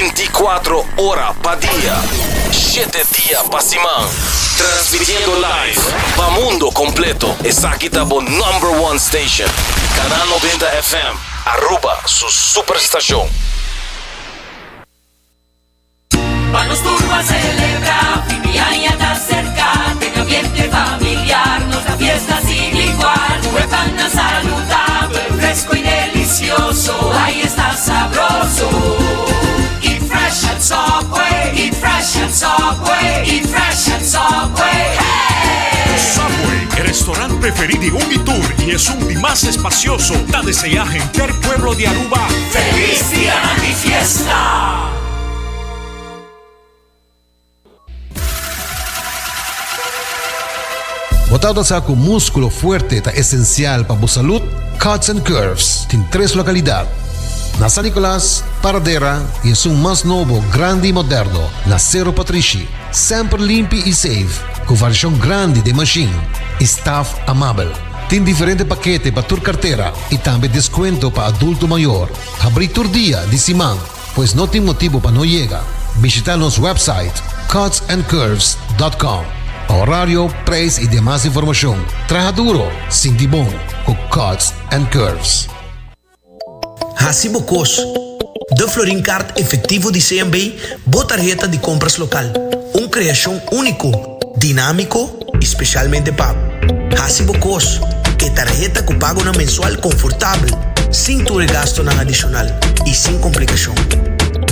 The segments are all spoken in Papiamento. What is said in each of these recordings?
24 ora pa dia, shete dia pa siman. Transmitiendo live pa mundo completo. Esaki ta bo number one station. Canal 90 FM, Aruba su superstacion. Pa nos tur ban celebra, fin di aña ta cerca, den ambiente familiar nos da fiesta sin igual. Cu e pannan saludabel, fresco y delicioso, ay esta sabroso. Eat fresh at Subway, eat fresh at Subway, eat fresh at Subway, hey! Subway, e restaurant preferi di un y tur y esun di mas espacioso, ta desea henter pueblo di Aruba Feliz Dianan di Fiesta! Bo tabata sa ku múskulo fuerte ta esensial pa bo salud? Cuts and Curves tin tres lokalidat, na San Nicolas, Paradera i esun mas nobo, grandi i moderno na Sero Patrishi. Semper limpi i safe, ku variashon grandi den mashin i staf amabel. Tin diferente pakete pa tur kartera i tambe deskuento pa adulto mayor. Habrí tur dia di siman. Pues no tin motibu pa no yega. Bishita nos website cutsandcurves.com pa horario, prijs y demas informacion. Traha duro, sinti bon cu Cuts and Curves. Hasi bo kos. De Florin Card efectivo di CMB, bo tarheta di compras local. Un creacion unico, dinamico y specialmente pa bo. Hasi bo kos, e tarheta ku pagonan mensual konfortabel, sin tur e gastonan adishonal i sin komplikashon.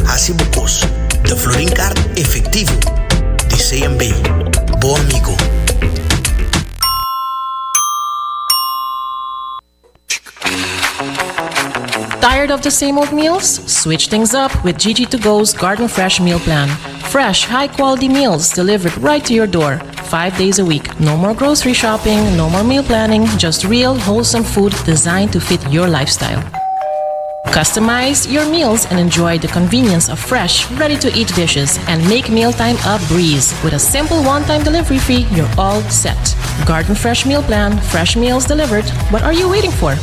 Hasi bo kos, de Florin Card efektivo di CMB. Bo amigo. Tired of the same old meals? Switch things up with Gigi to Go's Garden Fresh Meal Plan. Fresh, high quality meals delivered right to your door, five days a week. No more grocery shopping, no more meal planning, just real, wholesome food designed to fit your lifestyle. Customize your meals and enjoy the convenience of fresh, ready to eat dishes and make mealtime a breeze. With a simple one time delivery fee, you're all set. Garden Fresh Meal Plan, fresh meals delivered. What are you waiting for?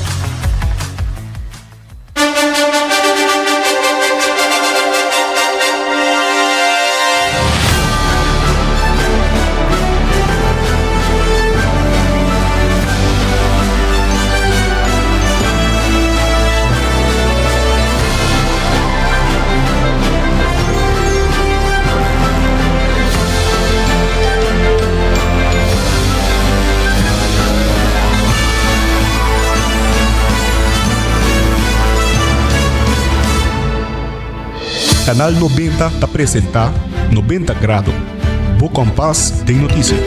Canal 90 ta presenta 90 Grado, bo kompas den notisia.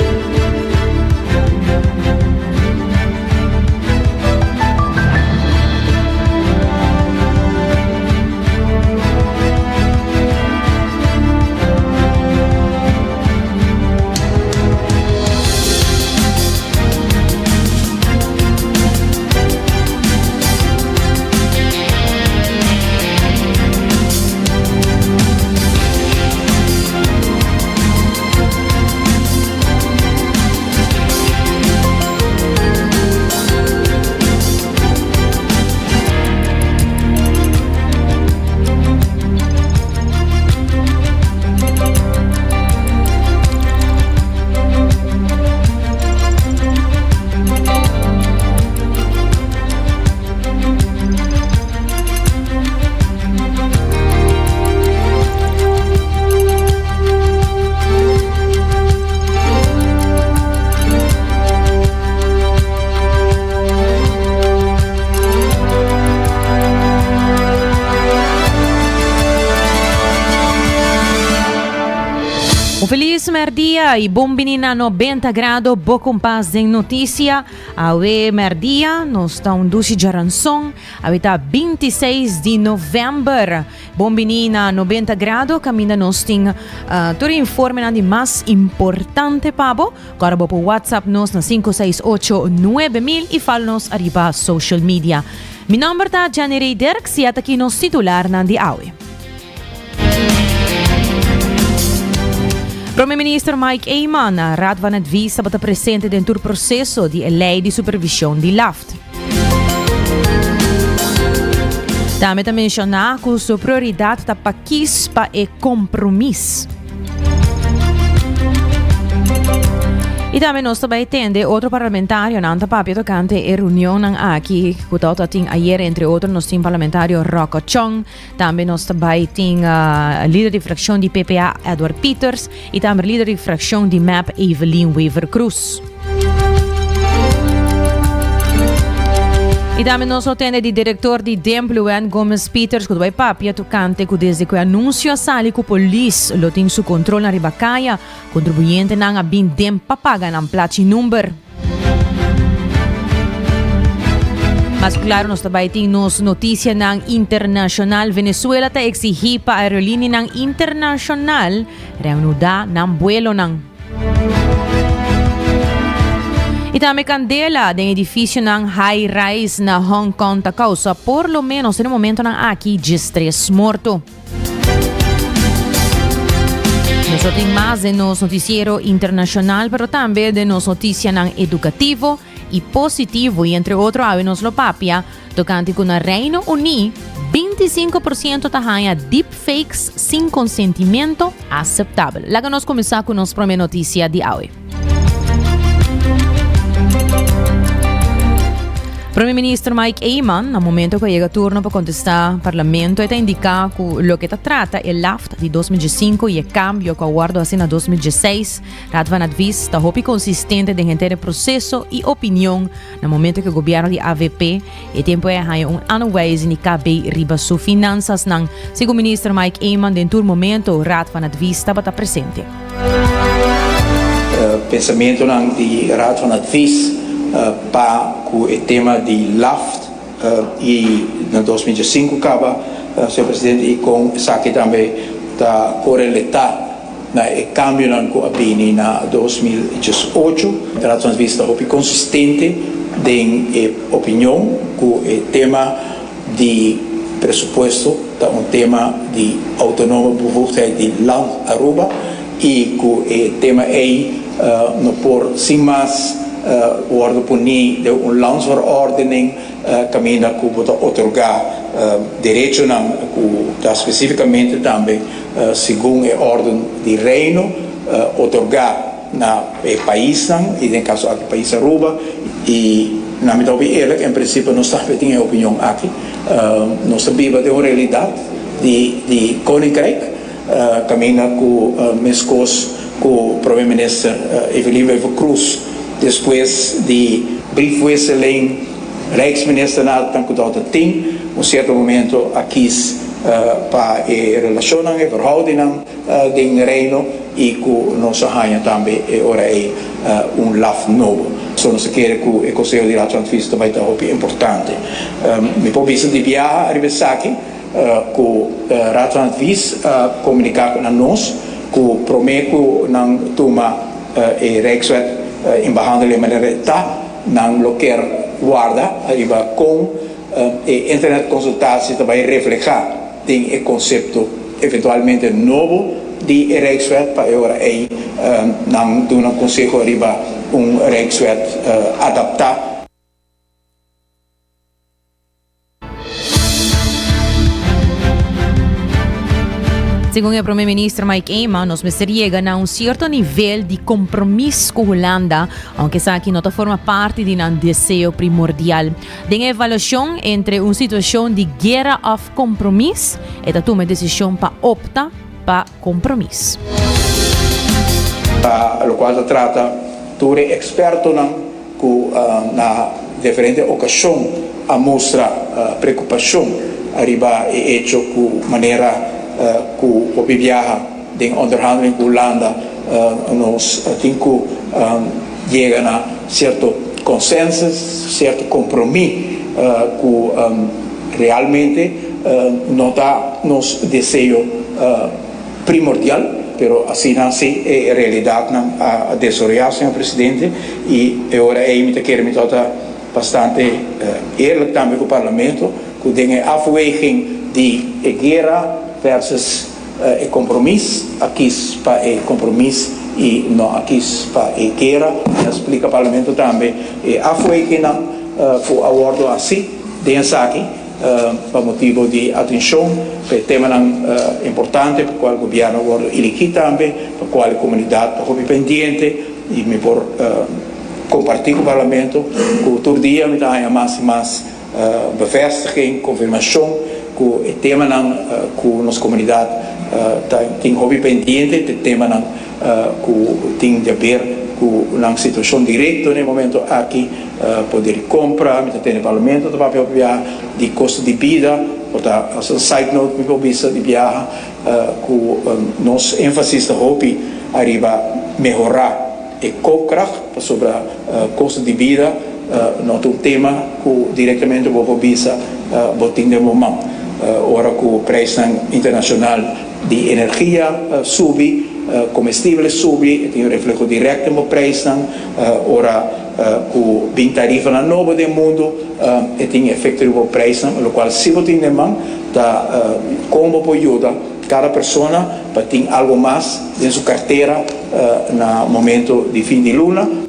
Un feliz merdia y bon bini na 90 grado bo kompas den noticia. Awe merdia nos ta un dushi djaranson. Awe ta 26 di november. Bon bini na 90 grado caminda nos tin uh, tur informenan di mas importante pa bo. Kora bo por WhatsApp nos na 568 9000 y follow nos ariba social media. Mi nomber ta Jenny Ray Dirks y ataki nos titularnan di awe. Prome Minister Mike Eman, Raad van Advies tabata presente den tur proceso di e ley di supervision di LAFT. Tambe ta menshoná ku su prioridat ta pa kis pa e kompromis. I tambe nos ta bai tende otro parlamentarionan ta papia tokante e reunionnan aki ku tabata tin ayer. Entre otro nos tin parlamentario Rocco Chong, tambe nos ta bai tin lider di frakshon di PPA Edward Pieters i tambe lider di frakshon di mep Evelyn Wever-Croes. I tambe nos lo tende di direktor di DEMP Luan Gomez Pieters ku ta bai papia tokante ku desde ku e anunsio a sali ku polis lo tin su kontrolnan riba kaya, kontribuyentenan a bin DEMP pa paga nan plachi number. Mas klaro nos ta bai tin nos notisianan internashonal. Venezuela ta eksihí pa aerolinianan internashonal reanudá nan buelonan. I tambe kandela den edifisionan high-rise na Hong Kong ta kousa por lo menos den e momentonan aki 13 morto. Nos lo tin mas den nos noticiero internacional, pero tambe den nos noticianan educativo y positivo. Y entre otro awe nos lo papia tocante cu na Reino Uní 25% ta haña deepfakes sin consentimento aceptabel. Laga nos cuminsa cu nos prome noticia di awe. Prome Minister Mike Eman, na momento cu a yega turno pa contesta Parlamento, e ta indica cu loke ta trata e LAFT di 2015 y e cambio cu a wordo haci na 2016, Raad van Advies ta hopi consistente den henter e proceso y opinion na momento cu e gobierno di avp e tempo ei a haña un aanwijzing di KB riba su finanzasnan. Segun Minister Mike Eman den tur momento Raad van Advies tabata presente. Pensamentonan di Raad van Advies pa cu e tema di LAFT y na 2005 caba, señor Presidente, y con esaki tambe ta coreleta Na e kambionan ku a bini na 2018, Raad van Advies ta hopi konsistente den e opinion ku e tema di presupuesto ta un tema di autonome bevoegdheid di Land Aruba i ku e tema ei no por sin mas wòrdu poni den un landsverordening kaminda ku bo ta otorgá derechonan ku ta spesífikamente tambe segun e órden di Reino otorgá na e paisnan, i den kaso aki pais Aruba, i na mi ta hopi eerlijk, en prinsipio nos tambe tin e opinion aki. Nos ta biba den un realidat di di Koninkrijk kaminda ku meskos ku Prome Minister Evelyn Wever-Croes despues di briefwisseling Rijksministernan ku tabata tin un sierto momento a kis pa e relashonnan, e verhoudingnan den Reino i ku nos a haña tambe e ora ei un laf nobo. So nos ta kere ku e Konseho di Raad van Advies ta bai ta hopi importante. Mi por bisa di biaha ariba esaki ku Raad van Advies a komuniká na nos ku promé ku nan tuma e Rijkswet in behandeling manera e ta, Nan lo kier warda ariba kon e internetconsultatie ta bai refleha den e concepto eventualmente nobo di e Rijkswet pa e ora ei nan duna conseho riba un Rijkswet adapta. Segun e Prome Minister Mike Eman, nos mester yega na un cierto nivel di compromis cu Hulanda, aunke esaki no ta forma parti di nan deseo primordial. Den e evaluacion entre un situacion di guera of compromis, e ta tuma e decision pa opta pa compromis. Pa locual ta trata tur e expertonan ku na diferente okashon a mustra preokupashon riba e echo ku manera ku hopi biaha den onderhandeling ku Hulanda nos tin ku yega na sierto konsensus, sierto kompromí ku realmente no ta nos deseo. Primordial, pero asina si e realidadnan a desaroyá, señor presidente, y e ora ey mi ta kere mi tabata bastante eerlijk tambe cu Parlamento, cu den e afweging di e guera versus e compromis, a kies pa e compromis y no a kies pa e guera. Mi a splica Parlamento tambe e afwegingnan cu a wordo haci den esaki. pa motibo di atencion pa e temanan importante pa cual gobierno a wordo eligi tambe, pa cual e comunidad ta hopi pendiente y mi por comparti cu Parlamento cu tur dia mi ta haya mas y mas bevestiging, confirmacion cu e temanan cu nos comunidad ta tin hopi pendiente ta e temanan cu tin di haber cu nan situacion directo na e momento aki, poder di compra, mi ta tende Parlamento ta papia hopi biaha di costo di bida, por ta as un side note mi por bisa di biaha cu nos enfasis ta hopi ariba mehora e koopkracht pasobra costo di bida no ta un tema cu directamente bo por bisa bo tin den bo man. Ora cu prijsnan internacional di energia subi, comestible subi, e tin un refleho direct den bo prijsnan. Ora cu bin tarifanan nobo den mundo, e tin efecto riba bo prijsnan, locual si bo tin den man ta con bo por yuda cada persona pa tin algo mas den su cartera na momento di fin di luna.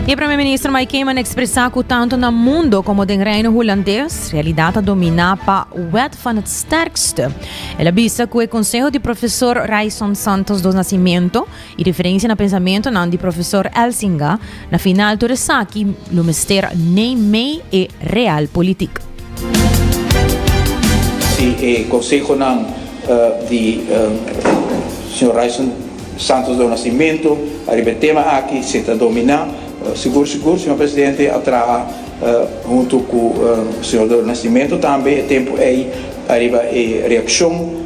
E Prome Minister Mike Eman a expresa cu tanto na mundo como den Reino Hulandes, realidad ta domina pa wet van het sterkste. El a bisa cu e conseho di profesor Ryson Santos do Nascimento y referencia na pensamentonan di profesor Elsinga, na final tur esaki lo mester neem mee e realpolitiek. Si e consehonan di señor Ryson Santos do Nascimento ariba e tema aki si ta domina, sigur sigur señor presidente a traha hunto cu señor do Nascimento tambe e tempo ey ariba e reaccion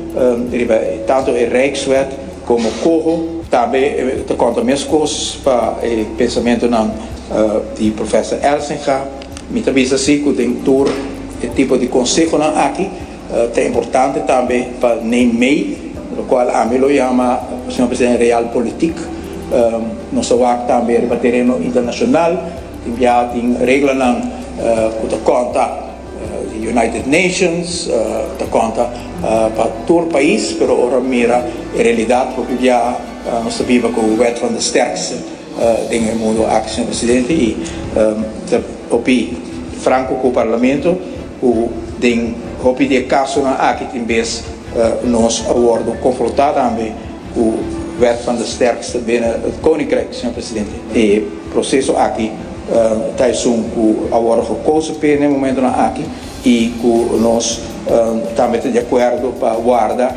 riba tanto e Rijkswet Komo koho tambe ta konta meskos pa e pensamentunan di Professor Elsinga. Mi ta bisa si ku den tur e tipo di konsehonan aki ta importante tambe pa neem mee, lokual ami lo yama, señor Presidente, realpolitiek. Nos ta wak tambe riba tereno internashonal, tin biaha tin reglanan ku ta konta. Di United Nations ta konta pa tur pais, pero ora mira e realidat hopi biaha nos ta biba ku wet van de sterkste den e mundu aki, señor presidente, i ta hopi franko ku parlamento ku den hopi di e kasonan aki tin bes nos a wordo konfrontá tambe ku wet van de sterkste binnen het koninkrijk, señor presidente. E proseso aki Ta esun ku a wòrdu gekozen p'e na e momentonan aki i ku nos tambe ta di akuerdo pa warda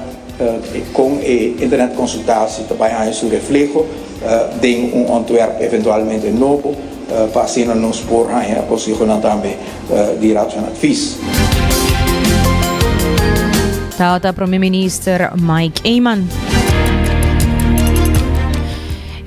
kon e internetkonsultatie ta bai haña su refleho den un ontwerp eventualmente nobo pa asina nos por haña konsehonan tambe di Raad van Advies. Tabata Prome Minister Mike Eman.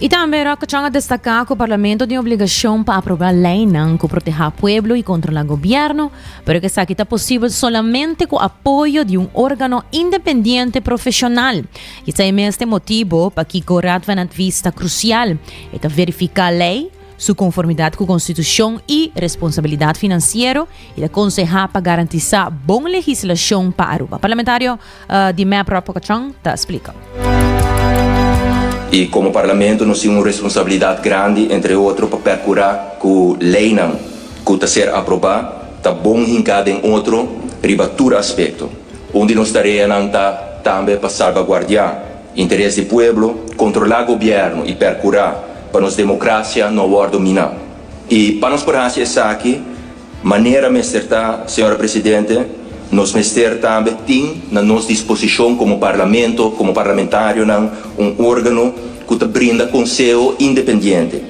I tambe Rock Chong a destaká ku Parlamento tin obligashon pa aprobá leinan ku protehá pueblo i kontrolá gobièrnu, pero ku esaki ta posibel solamente ku apoyo di un órgano independiente profeshonal. Esei mes ta e motibu pakiko Raad van Advies ta krusial, e ta verifiká lei, su konformidat ku konstitushon i responsabilidat finansiero i ta konsehá pa garantisá bon legislashon pa Aruba. Parlamentario di mep Rob Pocachon ta splika. I komo Parlamento nos tin un responsabilidat grandi, entre otro pa perkurá ku leinan ku ta ser aprobá ta bon hinká den otro riba tur aspekto. Un di nos tareanan ta tambe pa salbaguardiá interes di pueblo, kontrolá gobièrnu i perkurá pa nos demokrasia no wòrdu miná. I pa nos por hasi esaki, Manera mester ta, señora Presidente, nos mester tambe tin na nos disposicion como Parlamento, como parlamentarionan, un organo cu ta brinda conseho independiente,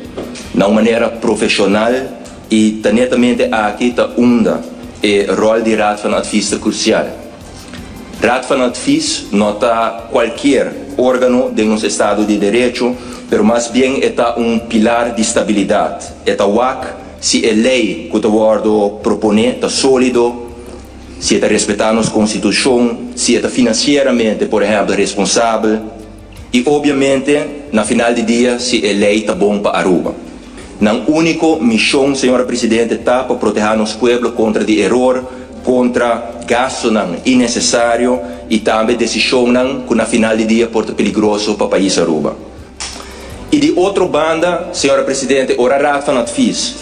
na un manera profesional y ta netamente aki ta unda e rol di Raad van Advies ta crucial. Raad van Advies no ta cualkier organo den nos estado di derecho, pero mas bien e ta un pilar di stabilidad, e ta wak Si e ley cu ta wordo propone ta solido, si e ta respeta nos constitucion, si e ta financieramente, por ehempel, responsabel y obviamente, na final di dia, si e ley ta bon pa Aruba. Nan unico mision, señora Presidente, ta pa proteha nos pueblo contra di eror, kontra gastunan innesesario i tambe desishonnan ku na final di dia por ta peligroso pa pais Aruba. I di otro banda, señora Presidente, ora Raad van Advies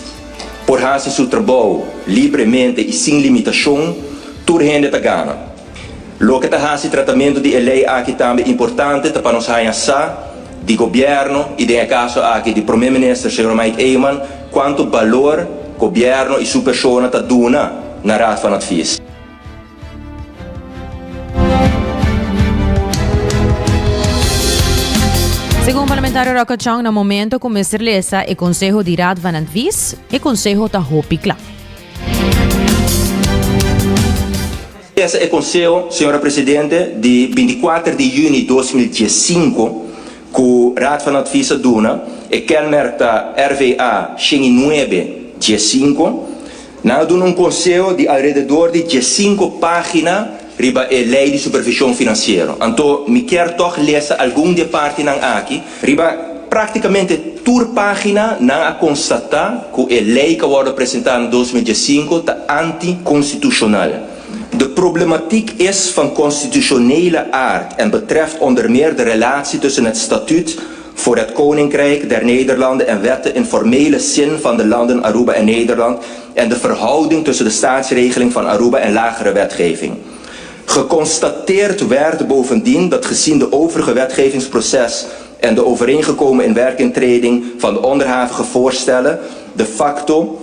por hasi su trabou libremente i sin limitashon, tur hende ta gana. Loke ta hasi tratamentu di e lei aki tambe importante ta pa nos haña sa di gobièrnu i den e kaso aki di Prome Minister señor Mike Eman kuantu balor gobièrnu i su persona ta duna na Raad van Advies. Segun parlamentario Rocco Chong na momento ku mester lesa e konseho di Raad van Advies, e konseho ta hopi kla. Esa e konseho, señora Presidente, di bintikuater di yüni 2015 ku Raad van Advies a duna, e kenmerk ta RVA 109 15. Nan a duna un konseho di alrededor di diesinko página riba e Lei di Supervishon Finansiero. Anto mi kier tòg lesa algun di e partinan aki. Riba práktikamente tur página nan a konstatá ku e lei ku a wòrdu presentá na 2015 ta anti-konstitushonal. De problematiek is van constitutionele aard en betreft onder meer de relatie tussen het Statuut voor het Koninkrijk der Nederlanden en wetten in formele zin van de landen Aruba en Nederland en de verhouding tussen de staatsregeling van Aruba en lagere wetgeving. Geconstateerd werd bovendien dat gezien de overige wetgevingsproces en de overeengekomen inwerkingtreding van de onderhavige voorstellen de facto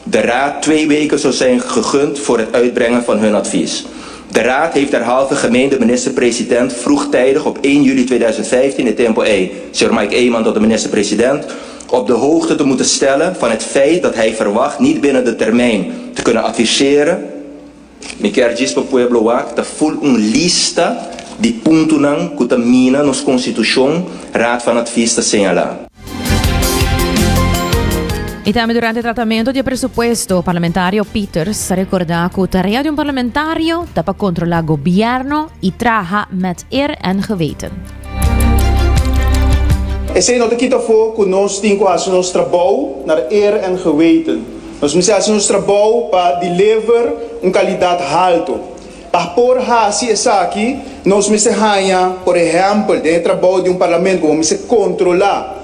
de Raad twee weken zou zijn gegund voor het uitbrengen van hun advies. De Raad heeft derhalve gemeente minister-president vroegtijdig op 1 juli 2015 in tempo E, Sir Mike Eman tot de minister-president, op de hoogte te moeten stellen van het feit dat hij verwacht niet binnen de termijn te kunnen adviseren. Mi kier djis pa pueblo wak ta ful un lista di puntonan ku ta mina nos konstitushon, Raad van Advies ta señalá. I tambe durante tratamento di e presupuesto, parlamentario Pieters a recorda cu tarea di un parlamentario ta pa controla gobierno y traha met eer en geweten. Esei no ta kita afó ku nos tin ku hasi nos trabou naar eer en geweten. Nos mester hasi nos trabou pa deliver un kalidat haltu. Pa por hasi esaki, nos mester haña, por ehèmpel, den e trabou di un parlamento ku bo mester kontrolá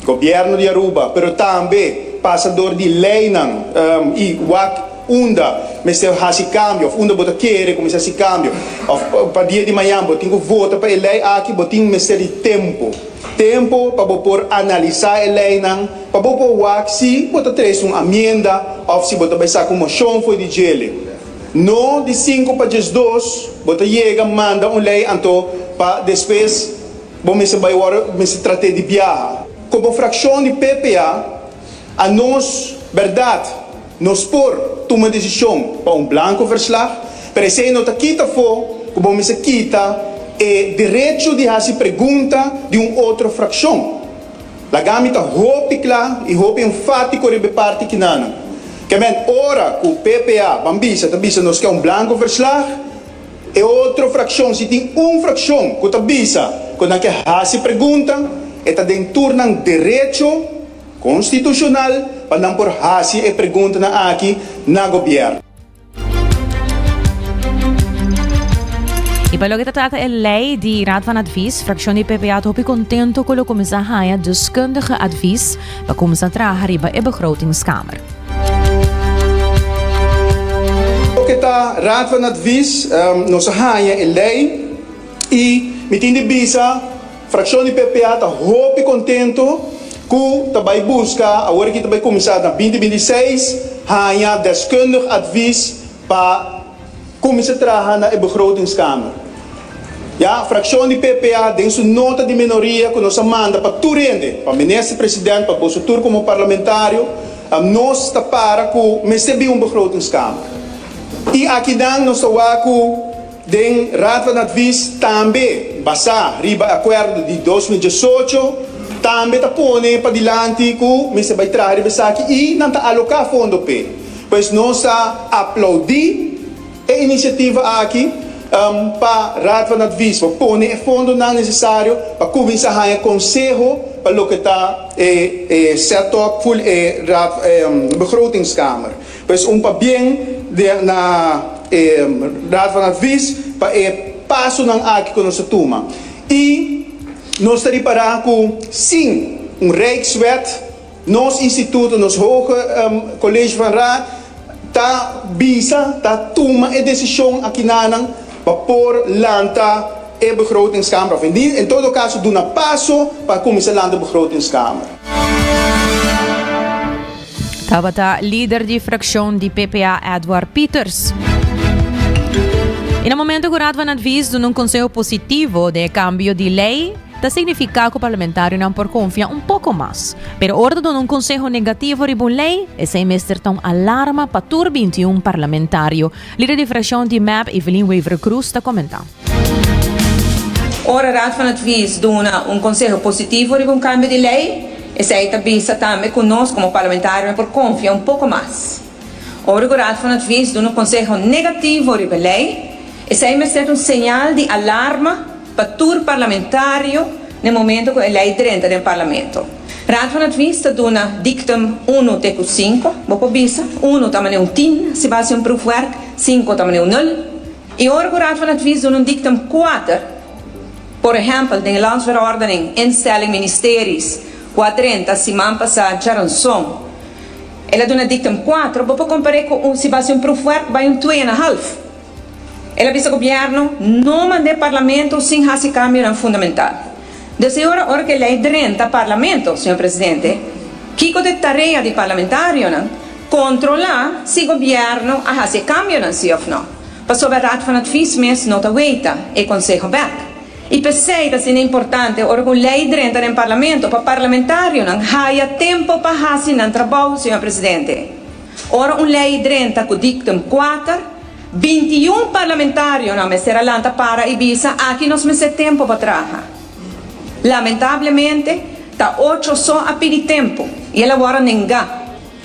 gobièrnu di Aruba, pero tambe pasa dor di leinan i wak unda mester hasi kambio òf unda bo ta kere ku mester hasi kambio òf pa dia di mañan bo tin ku vota pa e lei aki, bo tin mester di tempu. Tempu pa bo por analisá e leinan, pa bo por wak si bo ta trese un amienda òf si bo ta bai saka un moshon for di djele. No di sinku pa 12 bo ta yega manda un lei anto pa despues bo mester bai wòrdu mester trat'é di biaha. Komo frakshon di PPA a nos bèrdat nos por tuma desishon pa un blanko verslag pero esei no ta kita afó ku bo mester kita e derecho di hasi pregunta di un otro frakshon. Laga mi ta hopi kla i hopi enfátiko riba e parti kinanan. Ke men ora ku PPA ban bisa ta bisa nos ke un blanko verslag, e otro frakshon si tin un frakshon ku ta bisa ku nan ke hasi pregunta, e ta den tur nan derecho konstitushonal pa nan por hasi e preguntanan aki na gobièrnu. Y pa loke ta trata e ley di Raad van Advies, fraccion di PPA ta hopi contento cu lo cuminsa haya deskundige advies pa cuminsa traha riba e begrotingskamer. Loke ta Raad van Advies, nos a haya e ley y mi tin di bisa Fraccion di PPA ta hopi contento cu ta bay busca, awor aki ta bay cuminsa na 2026, haña deskundig advies pa cuminsa traha na e begrotingskamer. Ya, fraccion di PPA den su nota di minoria cu nos a manda pa tur hende, pa Minister President, pa boso tur como parlamentario, nos ta para cu mester bin un begrotingskamer. Y akinan nos ta wak cu. Den Raad van Advies tambe, basá riba e akuerdo di 2018, tambe ta pone padilanti ku mester bai traha riba esaki i nan ta aloká fondo p'e. Pues nos ta aplaudí e inisiativa aki pa Raad van Advies pa pone e fondonan nesesario pa kuminsá haña konseho pa loke ta e set up ful e Raad begrotingskamer. Pues un pabien. na e Raad van Advies pa e pasonan aki ku nos a tuma. I nos ta ripará ku sin un Rijkswet nos instituto, nos Hoge College van Raad ta bisa, ta tuma e desishon akinanan pa por lanta e begrotingskamer of en todo kaso duna paso pa kuminsá lanta begrotingskamer. Tabata lider di fraccion di PPA Edward Pieters. Y na momento cu Raad van Advies duna un conseho positivo den e cambio di ley, ta significa cu parlamentarionan por confia un poco mas. Pero ora ta duna un conseho negativo riba un ley, esey mester ta un alarma pa tur 21 parlamentario, lider di fraccion di mep Evelyn Wever-Croes ta comenta. Ora Raad van Advies duna un conseho positivo riba un cambio di ley, esey ta bisa tambe cu nos como parlamentarionan por confia un poco mas. Ora cu Raad van Advies duna un conseho negativo riba e ley, esey mester ta un señal di alarma pa tur parlamentario n'e momento cu e ley drenta den Parlamento. Raad van Advies ta duna dictum uno te cu cinco, bo por bisa, uno ta mane un tin si bo haci un proefwerk, cinco ta mane un nul. I ora ku Raad van Advies duna un dictum kuater, por ehèmpel den e Landsverordening Instelling Ministeries ku a drenta siman pasá djaranson, el a duna dictum kuater, bo por kompar'é ku un si bo hasi un proefwerk bai un twee en a half. El a bisa gobièrnu no mand'é parlamento sin hasi kambionan fundamental. Dus e ora ora ku e lei drenta parlamento, señor presidente, kiko ta e tarea di parlamentarionan? Kontrolá si gobièrnu a hasi e kambionan si òf nò. Pasobra Raad van Advies mes no ta weita e konseho bèk. I p'esei ta asina importante ora ku lei drenta den parlamento pa parlamentarionan haya tempu pa hasi nan trabou, señor presidente. Ora un lei drenta ku dictum kuater, 21 parlamentarionan mester a lanta para i bisa aki nos mester tempu pa traha. Lamentablemente ta ocho so a pidi tempu i el a wòrdu nengá.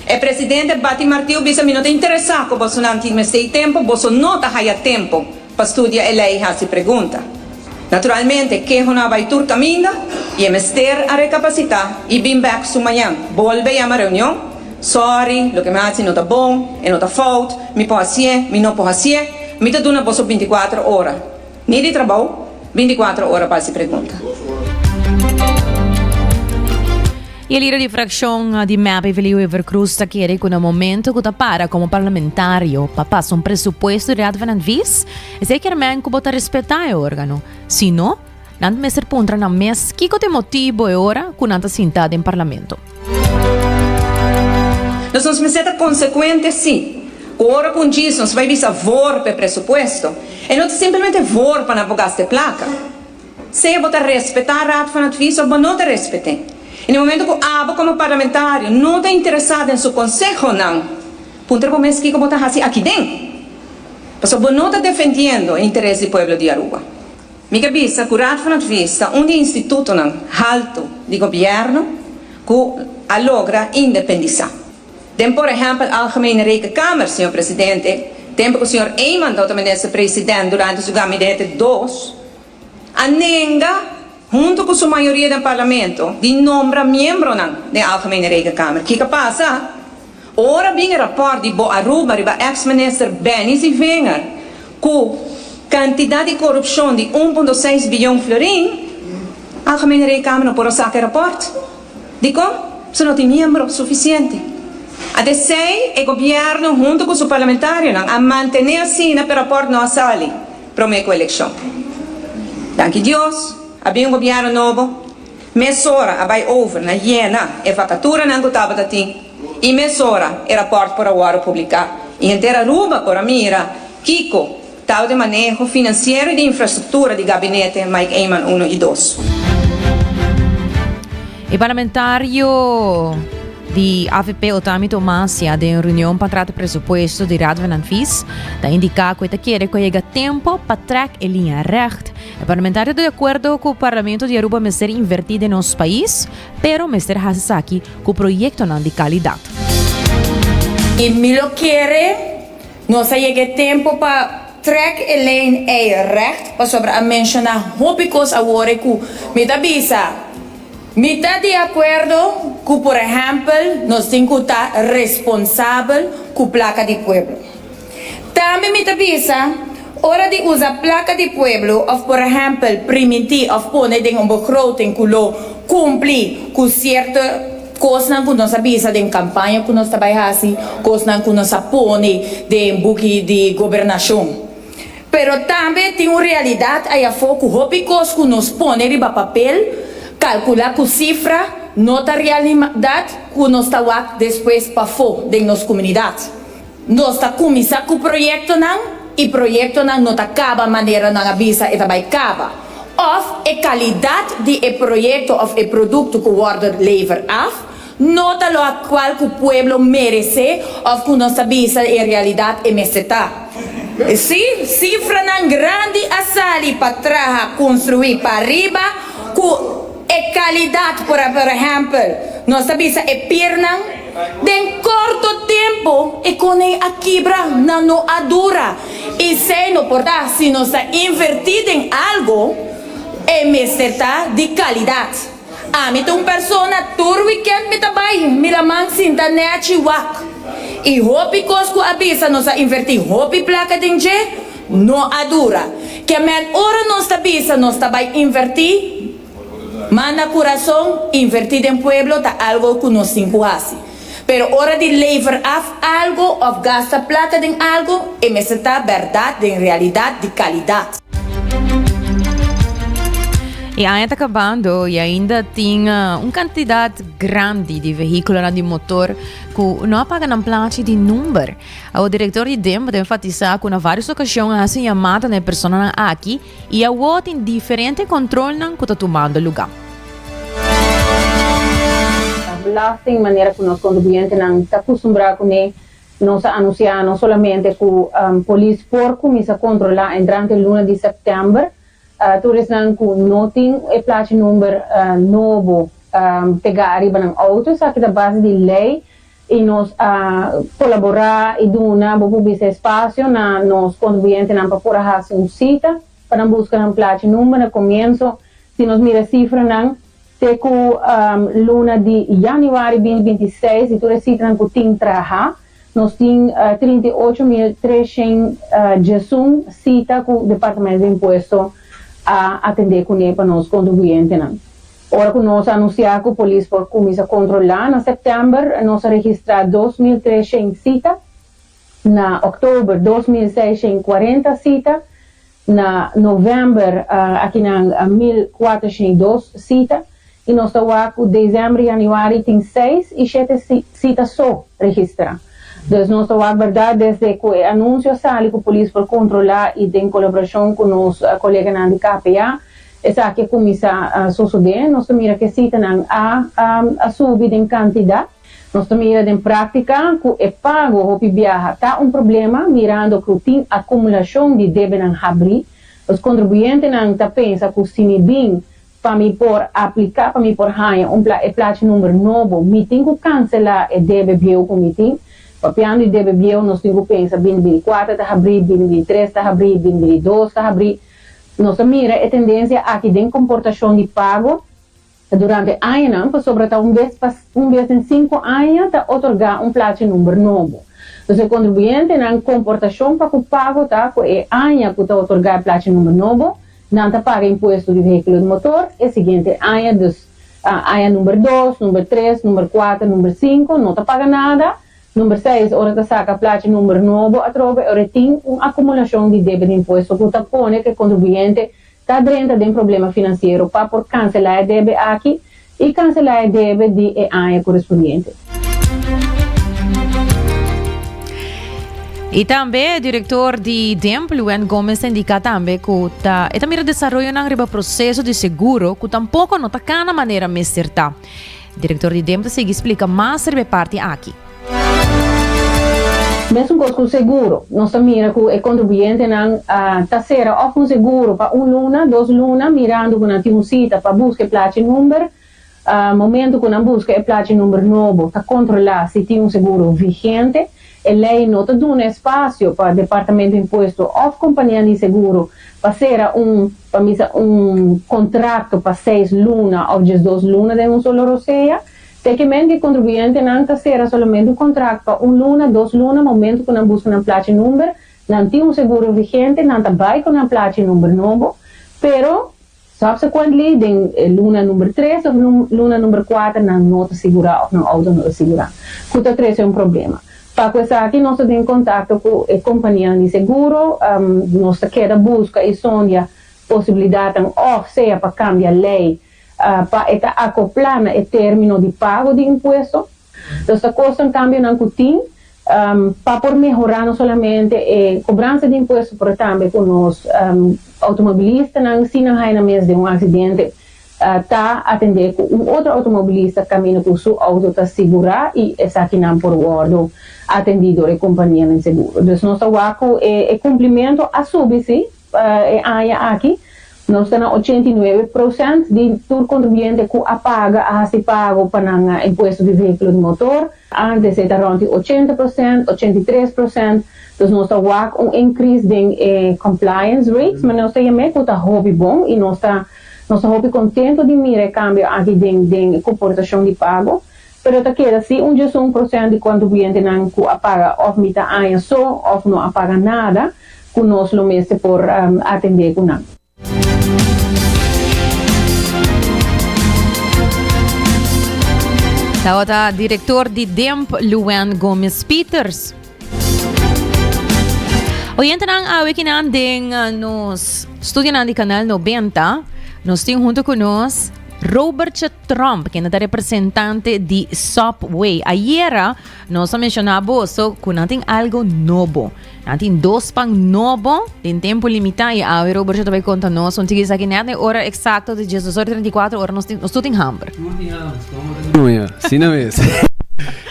E presidente bati martiu bisa mi no ta interesá ku bosonan tin mester i tempu, boso no ta haya tempu pa studia e lei i hasi pregunta. Naturalmente kehonan a bai tur kaminda i e mester a rekapasitá i bin bèk su mañan. Bolbe yama reunion, Sorry, loke mi hasi no ta bon, e no ta fout, mi por hasié, mi no por hasié, mi ta duna boso bintikuater ora. Ni di trabou, binticuatro ora pa hasi pregunta. E lider di fraccion di mep Evelio Wever-Croes ta kere cu na momento cu ta para como parlamentario pa pasa un presupuesto di Raad van Advies, esey kier men cu bo ta respeta e organo. Si no, nan ta mester puntra nan mes kico ta e motibo e ora cu nan ta sinta den parlamento. Nos nos mester ta consecuente si, cu ora cu un djis nos bay bisa voor p'e presupuesto, e no ta simplemente voor pa nan por gasta e placa. Sea bo ta respeta Raad van Advies of bo no ta respet'e. Y na momento cu abo como parlamentario no ta interesa den su consehonan, puntra bo mes kico bo ta haci aki den. Pasobra bo no ta defendiendo e interes di pueblo di Aruba. Mi ke bisa ku Raad van Advies ta un di e institutonan haltu di gobièrnu ku a logra independisá. Den por ehèmpel Algemene Rekenkamer, señor presidente, tempu ku señor Eman tabata minister president durante su gabinete dos, a nenga huntu ku su mayoria den parlamento di nombra miembronan den Algemene Rekenkamer. Kiko a pasa? Ora bin e rapòrt di Bo Aruba riba eks minister Benny Zievinger ku kantidat di korupshon di un punto seis biyon florin, Algemene Rekenkamer no por a saka e rapòrt. Dikon? Pasobra no tin miembro sufisiente. Ante esei e gobièrnu huntu ku su parlamentarionan a mantené asina p'e rapòrt no a sali promé ku elekshon. Danki Dios a bin un gobièrnu nobo. Mesora a bai over na yena e vakaturanan ku tabata tin i mesora e rapòrt por a wòrdu publiká i henter Aruba por a mira kiko tabata e maneho finansiero i di infrastruktura di gabinete Mike Eman uno i dos. E parlamentario di avp Otami Tomasia den reunion pa trata presupuesto di Raad van Advies ta indiká ku e ta kere ku a yega tempo pa trèk e liña règt. E parlamentario ta di akuerdo ku Parlamento di Aruba mester invertí den nos pais, pero mester hasi esaki ku proyektonan di kalidat. I mi lo kere nos a yega e tempo pa trek e lijn ei recht, pasobra a menshoná hopi kos awor e ku mi ta bisa. Mi ta di akuerdo ku por ehèmpel nos tin ku ta responsabel ku plaka di pueblo. Tambe mi ta bisa, ora di usa plaka di pueblo òf por ehèmpel primintí òf pone den un begroting ku lo kumpli ku sierto kosnan ku nos a bisa den kampaña ku nos ta bai hasi, kosnan ku nos a pone den buki di gobernashon. Pero tambe tin un realidat ayafó ku hopi kos ku nos pone riba papel, kalkulá ku sifra, no ta realidat ku nos ta wak despues pafó den nos komunidat. Nos ta kuminsá ku proyektonan i proyektonan no ta kaba manera nan a bisa e ta bai kaba. Òf e kalidat di e proyekto òf e produkto ku wòrdu lever af no ta lokual ku pueblo meresé òf ku nos ta bisa en realidat e mester ta. Sí, sifranan grandi a sali pa traha konstruí pariba ku e kalidat, por ehèmpel nos ta bisa e pirnan, Den korto tempu e konei a kibra, nan no a dura. I esei no por ta si nos ta invertí den algu, e mester ta di kalidat. Ami ta un persona tur wikènt mi ta bai mira man sinta nèchi wak. I hopi kos ku a bisa nos a invertí hopi plaka den dje, no a dura. Ke men ora nos ta bisa nos ta bai invertí, Manda kurason, invertí den pueblo ta algo ku nos tin ku hasi. Pero ora di lever af algo òf gasta plaka den algo, e mester ta bèrdat den realidat di kalidat. E aña ta kabando i ainda tin un kantidat grandi di vehíkulonan di motor ku no a paga nan plachi di number. Awor direktor di DEMB ta enfatisá ku na vários okashon a hasi yamada na e personanan aki I awor tin diferente kontrolnan ku ta tumando lugá. Belasting, manera ku nos kontribuyentenan ta kustumbrá kuné, nos a anunsiá no solamente ku polis por kuminsá kontrolá entrante luna di sèptèmber tur esnan ku no tin e plachi number nobo pegá ariba nan outo, esaki ta base di lei I nos a kolaborá i duna bo por bisa espasio na nos kontribuyentenan pa por a hasi un sita pa nan buska nan plachi number na komienso. Si nos mira sifranan te ku luna di yanüari binti 26 di tur e sitanan ku tin traha, nos tin 38,311 sita ku Departamento di Impuesto a atendé kuné pa nos kontribuyentenan. Ora ku nos a anunsiá ku polis por kuminsá kontrolá na sèptèmber, nos a registrá 2300 sita, na òktober 2640 sita, na novèmber akinan 1402 sita i nos ta wak ku desèmber i yanüari tin seis i shete sita so registrá. Dus nos ta wak bèrdat desde ku e anunsio a sali ku polis por kontrolá i den kolaborashon ku nos koleganan di KPA, Esaki a kuminsá sosodé. Nos ta mira ku e sitanan a a subi den kantidat. Nos ta mira den práktika ku e pago hopi biaha ta un problema mirando ku tin akumulashon di debenan habrí. Nos kontribuyentenan ta pensa ku si mi bin pa mi por apliká pa mi por haña un e plachi number nobo mi tin ku kanselá e debe bieu ku mi tin. Papiando di debe bieu nos tin ku pensa bini bini kuater ta habrí, bini bini tres ta habrí, bini bini dos ta habrí. Nos a mira e tendensia aki den komportashon di pago durante añanan pasobra ta un bes pa un bes den sinku aña ta otorgá un plachi number nobo. Dus e kontribuyentenan komportashon pa ku pago ta ku e aña ku ta otorgá e plachi number nobo nan ta paga impuesto di vehíkulo di motor e siguiente aña dus aña number dos, number tres, number kuater, number sinku no ta paga nada. Number seis, ora ta saka plachi number nobo atrobe ora e tin un akumulashon di debe di impuesto ku ta pone ku e kontribuyente ta drenta den problema finansiero pa por kanselá e debe aki i kanselá e debe di e aña korespondiente. I tambe direktor di DEMP, Luen Gomez ta indiká tambe ku ta e ta mira desaroyonan riba proseso di seguro ku tampoko no ta kana manera mester ta. Direktor di DEMP ta sigui splika mas riba e parti aki. Mesun kos ku seguro. Nos ta mira ku e kontribuyentenan ta sera òf un seguro pa un luna, dos luna, mirando ku nan tin un sita pa buska e plachi number. Momento ku nan buska e plachi number nobo ta kontrolá si tin un seguro vigente. E lei no ta duna espasio pa Departamento di Impuesto òf kompanianan di seguro pa sera un, pa misa un kontrakto pa seis luna òf 12 luna den un solo rosea. Te ke men ku e kontribuyentenan ta sera solamente un kontrakt pa un luna, dos luna, momento ku nan buska nan plachi number. Nan tin un seguro vigente, nan ta bai ku nan plachi number nobo, pero subsequently den e luna number tres of luna number kuater nan no ta sigurá of nan outo no ta sigurá, ku ta trese un problema. Pa ku esaki nos ta den kontakto ku e kompanianan di seguro, nos ta keda buska i sondia posibilidatnan of sea pa kambia lei pa e ta akoplá na e término di pago di impuesto. Nos ta kosta un kambionan ku tin pa por mehorá no solamente e kobransa di impuesto pero tambe ku nos outomobilistanan si nan haña nan mes den un aksidente ta atendé ku un otro outomobilista kaminda ku su outo ta sigurá i esakinan por wòrdu atendí dor e kompanianan seguro. Dus nos ta wak ku e kumplimentu a subi si. E aña aki nos ta na 89 procent di tur contribuyente cu a paga a haci pago pa nan impuesto di vehiculo di motor. Antes e ta rond di 80 procent, 83 procent. Dus nos ta wak un increase den e compliance rates, ma nos ta yam'e cu ta hopi bon y nos ta nos ta hopi contento di mira e cambio aki den den e comportacion di pago. Pero ta keda si un 11 procent di contribuyentenan cu a paga of mita aña so of no a paga nada. ku nos lo mester por atendé ku nan. Tabata direktor di DEMP, Luan Gomez Peters. Oyentenan awe kinan den eh, nos studionan di Canal 90, nos tin hunto ku nos Robert Trump, kende ta representante di Subway. Ayera nos a menciona boso ku nan tin algo nobo. Nan tin dos pan nobo den tempo limita y awe Robert ta bay conta nos un tiki esaki net na e ora exacto di diesdos ora y 34 ora nos tin nos tur tin hamber. Nuña, asina mes.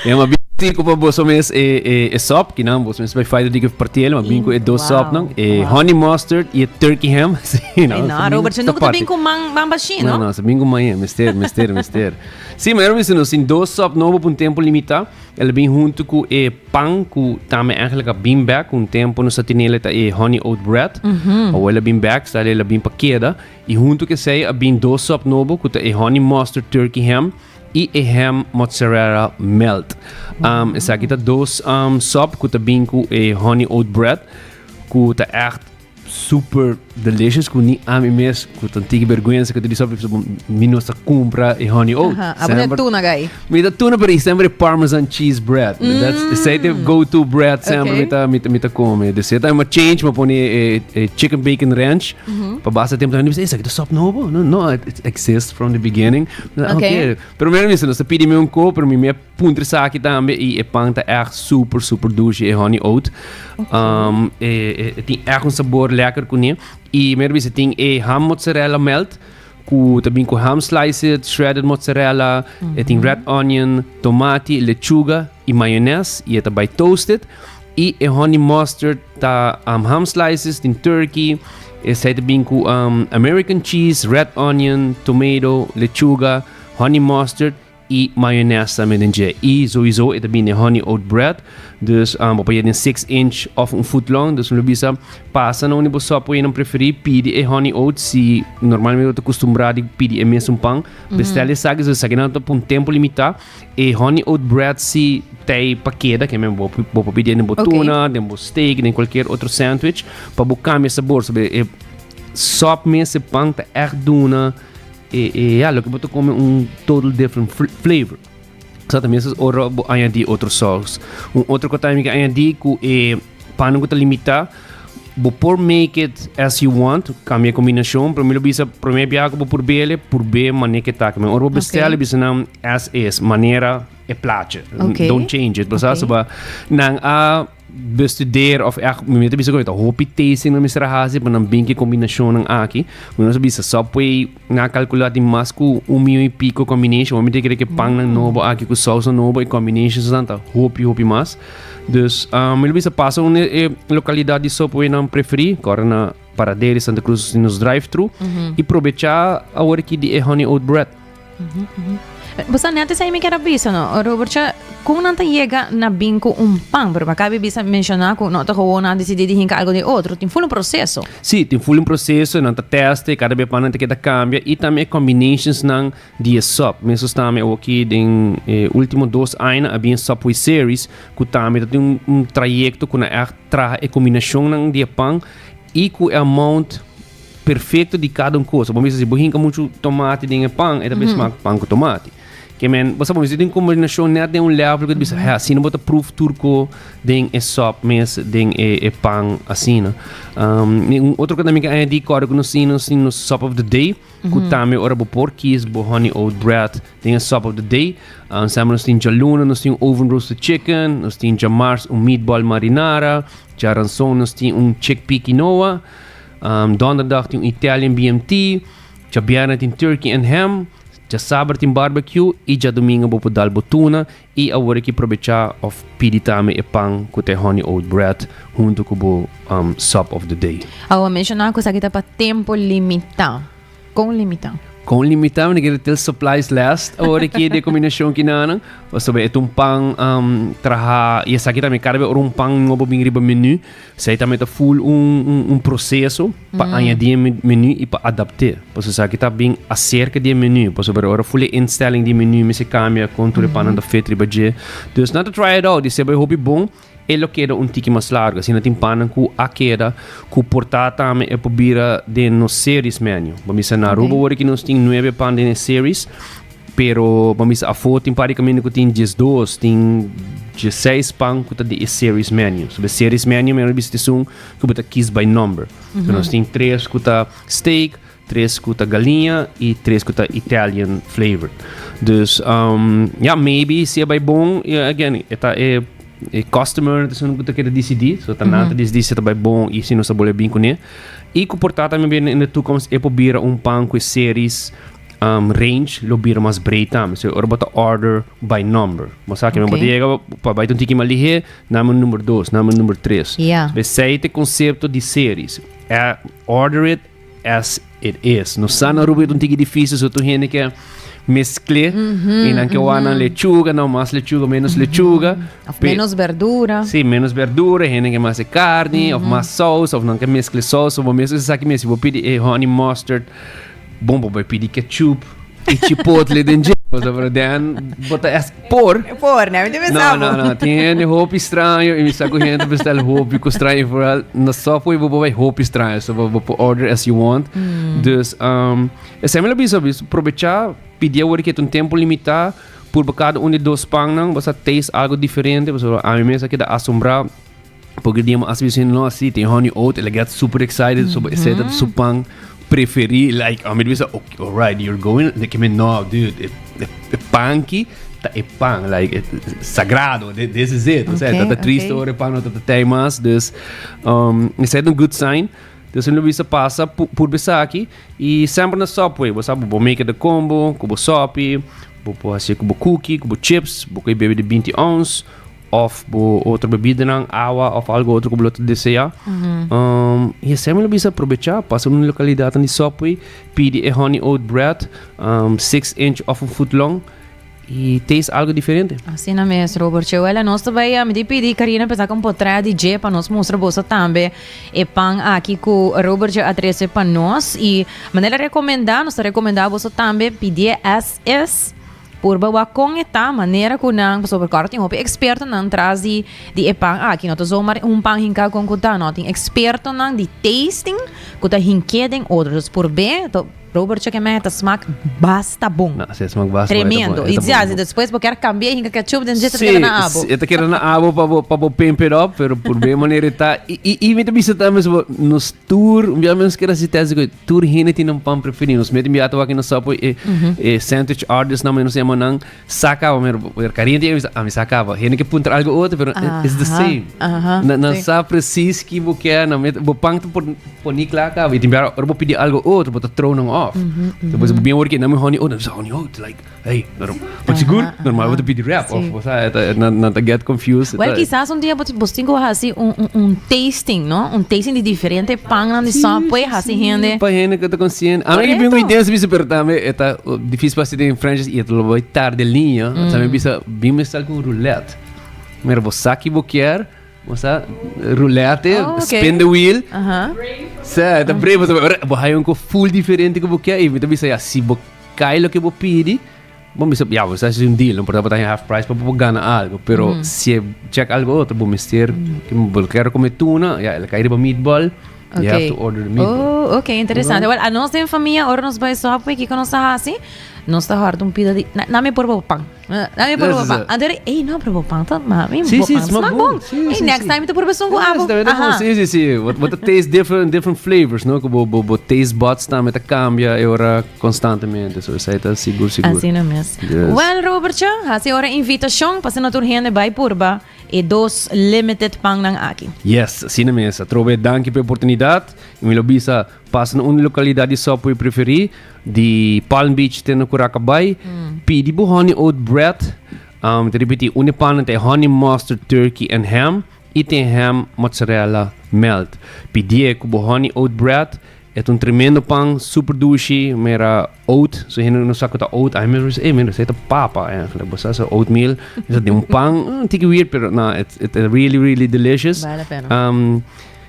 E ma bin tiko pa boso mes e e e sop, kinan boso mes bay fight di partiel, ma bin ku e dos sop nan, e honey mustard y e turkey ham. Sí, no, no, Robert, se nunca ta bin ku man man bashi, no? No, no, se bin ku man, mester, mester, mester. Sí, ma era nos tin dos sop nobo pa un tempo limita. El a bin huntu ku e pan ku tambe eigenlijk a bin bek. Un tempu nos a tene ta e honey oat bread. Awor el a bin bek, sta el a bin pa keda. I huntu ku esei a bin dos sop nobo ku ta e honey mustard turkey ham i e ham mozzarella melt. Um, esaki ta dos um, sop ku ta bin ku e honey oat bread ku ta echt super delicious ku ni ami mes ku tan tiki vergüenza ku te di sopi mi no sa kumpra e honey oat. Aha, abo ta tuna gai. Mi ta tuna pero sempre parmesan cheese bread. That's esei te go to bread sempre mi ta mi ta mi ta come. Dus e ta change ma pone e, e chicken bacon ranch. Pa basta tempo dan esaki ta sop nobo. No no it, it exists from the beginning. Okay. Pero mi no sa pidi mi un ko pero mi me Puntra esaki tambe y e pan ta echt super super dushi e honey oat. Um, e, e, e tin echt un sabor lekker kuné. Y mer bisa tin e ham mozzarella melt ku ta bin ku ham slices, shredded mozzarella, e tin red onion, tomati, lechuga y mayones y e ta bai toasted. Y e honey mustard ta um, ham slices, tin turkey, esei ta bin ku um, American cheese, red onion, tomato, lechuga, honey mustard Y mayones tambe den dje. Y sowieso e ta bini honey oat bread. Dus um, bo por den 6 inch of un foot long. Dus lo bisa pasa na uni bo Subway nan preferi pidi e honey oat si normalmente bo ta acostumbra di pidi e mesun pan. Bestel esaki, so esaki nan ta pa un tempo limita. E honey oat bread si tei pa keda, ke men bo bo por pidi den bo tuna, den bo steak, den cualkier otro sandwich pa bo cambia sabor. So e sop mes e pan ta echt duna E, e ja, loke bo ta come un total different flavor. So también es ora bo añadi otro sauce. Un otro cosa también que añadi ku e pan ku ta limita, bo por make it as you want, cambia combinación, pero mi lo bisa primer biaha ku bo por bele, por be mane ke ta. Ora bo bestelle bisa nan as is, manera e plaatje. Don't change it. Bo sa ba nan a bestudeer of echt mi mester bisa ku ta hopi tasting nan mester a hasi pa nan bin ki kombinashonnan aki. Mi nos a bisa Subway nan a kalkulá tin mas ku un mion i piko combination. Mi ta kere ku e pannan nobo aki ku sousnan nobo e combinations nan ta hopi hopi mas. Dus mi lo bisa pasa un e lokalidat di Subway nan preferí ku ora na Paradera di Santa Cruz nos tin nos drive thru i probechá awor aki di e honey oat bread. Bo sa net esei mi kier a bisa no, Robert, cha kon nan ta yega na bin ku un pan? Pero baka bi bisa menshoná ku no ta gewoon nan a disidí di hinka algo den otro, tin ful un proseso. Sí, tin ful un proseso, nan ta test e, kada bes pan nan ta keda kambia i tambe e combinations nan di e sub. Mesos tambe awoki den e ultimo dos aña a bin e Subway Series ku tambe ta tin un un trayekto ku nan ègt traha e kombinashonnan di e pan i ku e amount perfecto di cada un cosa. Bo mester si bo hinca mucho tomate den e pan, e ta bay smaak pan cu tomate. Ke men, bo sa bo mester tin combinacion net den un level cu ta bisa, he, asina bo ta proef tur co den e sop mes, den e, e pan asina. Um, un otro cosa tambe cu añadi, corda cu nos tin, nos tin nos sop of the day, cu tambe ora bo por kies bo honey oat bread den e sop of the day. Um, semper nos tin djaluna, nos tin oven roasted chicken, nos tin djamars un meatball marinara, djaranson nos tin un chickpea quinoa, Donderdag tin un Italian BMT, djabièrnè tin turkey and ham, djasabra tin barbecue y djadomingo bo por dal bo tuna y awor aki probecha of pidi tambe e pan cu ta e honey oat bread hunto cu bo sub of the day. Awor menciona cu esaki ta pa tempo limita. Kon limitá? Kon limitá, mi kere till supplies last awor aki de kombinashon kinanan. Pasobra e ta un pan um, traha, i esaki tambe kada bes ora un pan nobo bin riba menu, esei tambe ta full un, un, un proseso pa añadí e menu i pa adapt'é. Pasobra esaki ta bin aserka di e menu, pasobra ora full e instelling di e menu mester kambia kon tur e pannan ta fit riba dje. Dus nan ta try it out, i si e bai hopi bon, E lo keda un tiki mas largu, asina tin pannan ku a keda ku por ta tambe e por bira den nos series menu. Bo misa na Aruba wor ki nos tin nuebe pan den e series, pero bo misa afó tin par di kaminda ku tin diesdos, tin diesseis pan ku ta di e series menu. So e series menu mi a bisa ta esun ku bo ta kies by number. So nos tin tres ku ta steak, Tres ku ta galiña i tres ku ta Italian flavored. Dus um, ja, maybe si e bai bon, ja, again, e ta e, e customer ta esun ku ta keda disidí. So ta nan ta disidí si ta bai bon i si nos ta bolbe bin kuné. I ku por ta tambe bin in de toekomst e por bira un pan ku e series um, range lo bira mas breed tambe. So ora bo ta order by number. Bo sa ke men bo ta yega pa bai ta un tiki mas lihé, name number dos, name number tres. Esei ta e konsepto di series. E order it as it is. No sa na Aruba e un tiki difícil, so tu hende ke mezcle mm -hmm, y nan ke mm -hmm. lechuga, no mas lechuga, menos lechuga. Of menos verdura. Sí, menos verdura, hende ke mas carne, mm -hmm. of mas saus, of nan ke mezcle saus, of mes sa ki mes, bo pidi eh, honey mustard, bon bo pidi ketchup y chipotle den dje. Pero den bota es Por. Por, ne? Mi No, no, no. Tin hende hopi straño y mi sa ku hende bestel hopi ku straño. Vooral na Subway bo bai hopi straño. So bo bo order as you want. Dus um, esei mi lo bisa, bisa probecha pidi awor ke un tempo limitá purba kada un di dos pannan, bo sa taste algo diferente. Pasobra ami mes a keda asombrá porque dia mi a bisa no así tin honey oat, el a get super excited so esei ta su pan preferí like ami ta bisa okay alright you're going ke mi no dude e e pan ki ta e pan like sagrado this is it osea ta ta triste ora e pan no ta ta tei mas dus um esei ta un good sign dus mi lo bisa pasa purba esaki y semper na Subway bo sa bo make the combo ku bo sopi bo por hasi ku bo cookie ku bo chips bo por bebe di binti ounce Of bo otro bebidanan, awa of algo otro ku bo lo ta desea. Um, y esei mi lo bisa aprobecha, pasa un lokalidatnan di Subway, pidi e honey oat bread, um, 6 inch of un foot long, y taste algo diferente. Asina mes, Robert. Chewela, nos ta bai, mi di pidi Karina pa saka un potret di dje pa nos mustra boso tambe e pan aki ku Robert a trese pa nos. Y manera rekomendá, nos ta rekomendá boso tambe pidié as is. Purba wak kon e ta, manera ku nan, pasobra kòrda tin hopi ekspertonan tras di di e pan aki. No ta zomaar un pan hinká kon ku ta, no. Tin ekspertonan di tasting ku ta hink'é den otro. Dus purb'é, to Robert cheke mei, e ta smak basta bon. No, si e smak basta bon, e ta bon. Tremendo. I ja, si despues bo kier kambi'é hinka ketchup den dje, ta keda na abo. Si, e ta keda na abo pa bo pa bo pimp it up, pero purb'é manera e ta. I i i mi ta bisa tambe, nos tur, un bia mes keda hasi test di Tur hende tin nan pan preferi. Nos mete biato wak na Subway e e sandwich artist nan nos yama nan sa caba pero pero cariente yama ami sa caba. Hende ke puntra algo otro pero it's the same. Nan nan sa precies ki bo ke nan mete bo pan ta por poni kla caba y tin biaha ora bo pidi algo otro bo ta throw nan off. off. Despues bo bien work na mi honey oat, dan honey oat like hey, norm. But sigur normal bo ta pidi wrap of bo sa nan nan ta get confused. Well, kisas un dia bo bo tin ku hasi un un un tasting, no? Un tasting di diferente pannan di Subway hasi hende. Pa hende ku ta konsiente. A mi bin ku idea si bisa pero tambe e ta difisil pa hasi den franchise i e ta lo bai tarde liña. Sa mi bisa bin mestal ku un roulette. Mira bo sa ki bo kier. Bo sa roulette, Oh, okay. spin the wheel. Aha. Sa, ta brave. Ora, bo haya un ko full diferente ku bo kier. I mi ta bisa, ya, si bo kai loke bo pidi, bo bisa, ya, bo sa hasi un deal. No por ta bo ta haya half price pa bo por gana algo. Pero si e check algo otro, bo mester, bo kier come tuna, ya, el a kai riba meatball, you have Okay. to order the meatball. Oh, okay, interesante. Well, anos den famia, ora nos bai Subway, kiko nos ta hasi? Nos ta hòrda un pida di, na, na mi por bo pan. Na mi proba pan. Anto eri, ey, no, pero bo pan ta, mami, Sí, bo sí, pan smaak smaak bon. bon. Sí, Ey, sí, next sí. time mi ta proba esun ku Ja, abo. tambe ta bon. Aha. Sí, sí, sí. Bo, bo ta taste different, different flavors, no? Ku bo, bo, bo taste buds tambe ta cambia e ora constantemente. So, esei ta sigur, sigur. Asina mes. Yes. Well, Robertje, hasi ora invitacion pa asina tur hende bai purba e dos limited pannan aki. Yes, asina mes. Atrobe danki pa e oportunidad. I mi lo bisa, Pasa na un localidad di Subway preferi, di Palm Beach te na Curaca Bay, pidi bo honey oat bread. Um, te repeti, un e pannan ta e honey mustard turkey and ham y tin ham mozzarella melt. Pidié cu bo honey oat bread. E ta un tremendo pan, super dushi, mera oat. So hende no sa cu ta oat. Ami mes bisa, eh, mira, esey ta papa eigenlijk. Bo sa, so oatmeal. Esey ta den un pan, un tiki weird, pero no, it's, it's really, really delicious. Vale la pena. Um,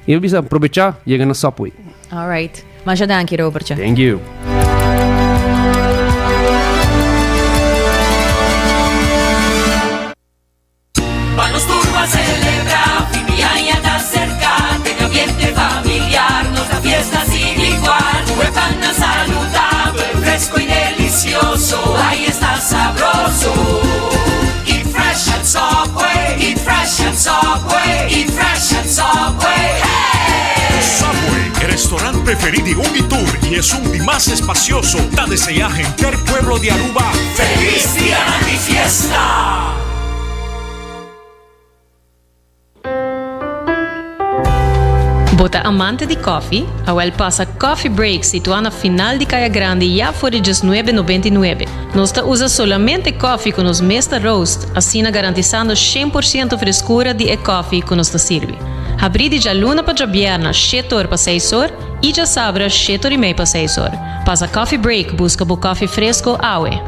Y mi bisa aprovecha yega na Subway. All right. Masha danki, Robertje. Thank you. Pa nos tur ban celebra, fin di aña ta cerca, den ambiente familiar nos da fiesta sin igual. Cu e pannan saludabel, fresco y delicioso, ay esta sabroso. Eat fresh at Subway, eat fresh at Subway, eat fresh at Subway, hey! Subway, e restaurant preferí di un i tur i esun di mas espacioso, ta deseá henter pueblo di Aruba Feliz Dianan di Fiesta! Bo ta amante di koffie? Awel pasa Coffee Break situá na final di Kaya Grandi ya for di diesnuebe nobenta i nuebe. Nos ta usa solamente koffie ku nos mes ta roast, asina garantisando shen por siento freskura di e koffie ku nos ta sirbi. Habrí di djaluna pa djabièrna shete or pa seis or i djasabra shete or i mei pa seis or. Pasa Coffee Break buska bo koffie fresko awe.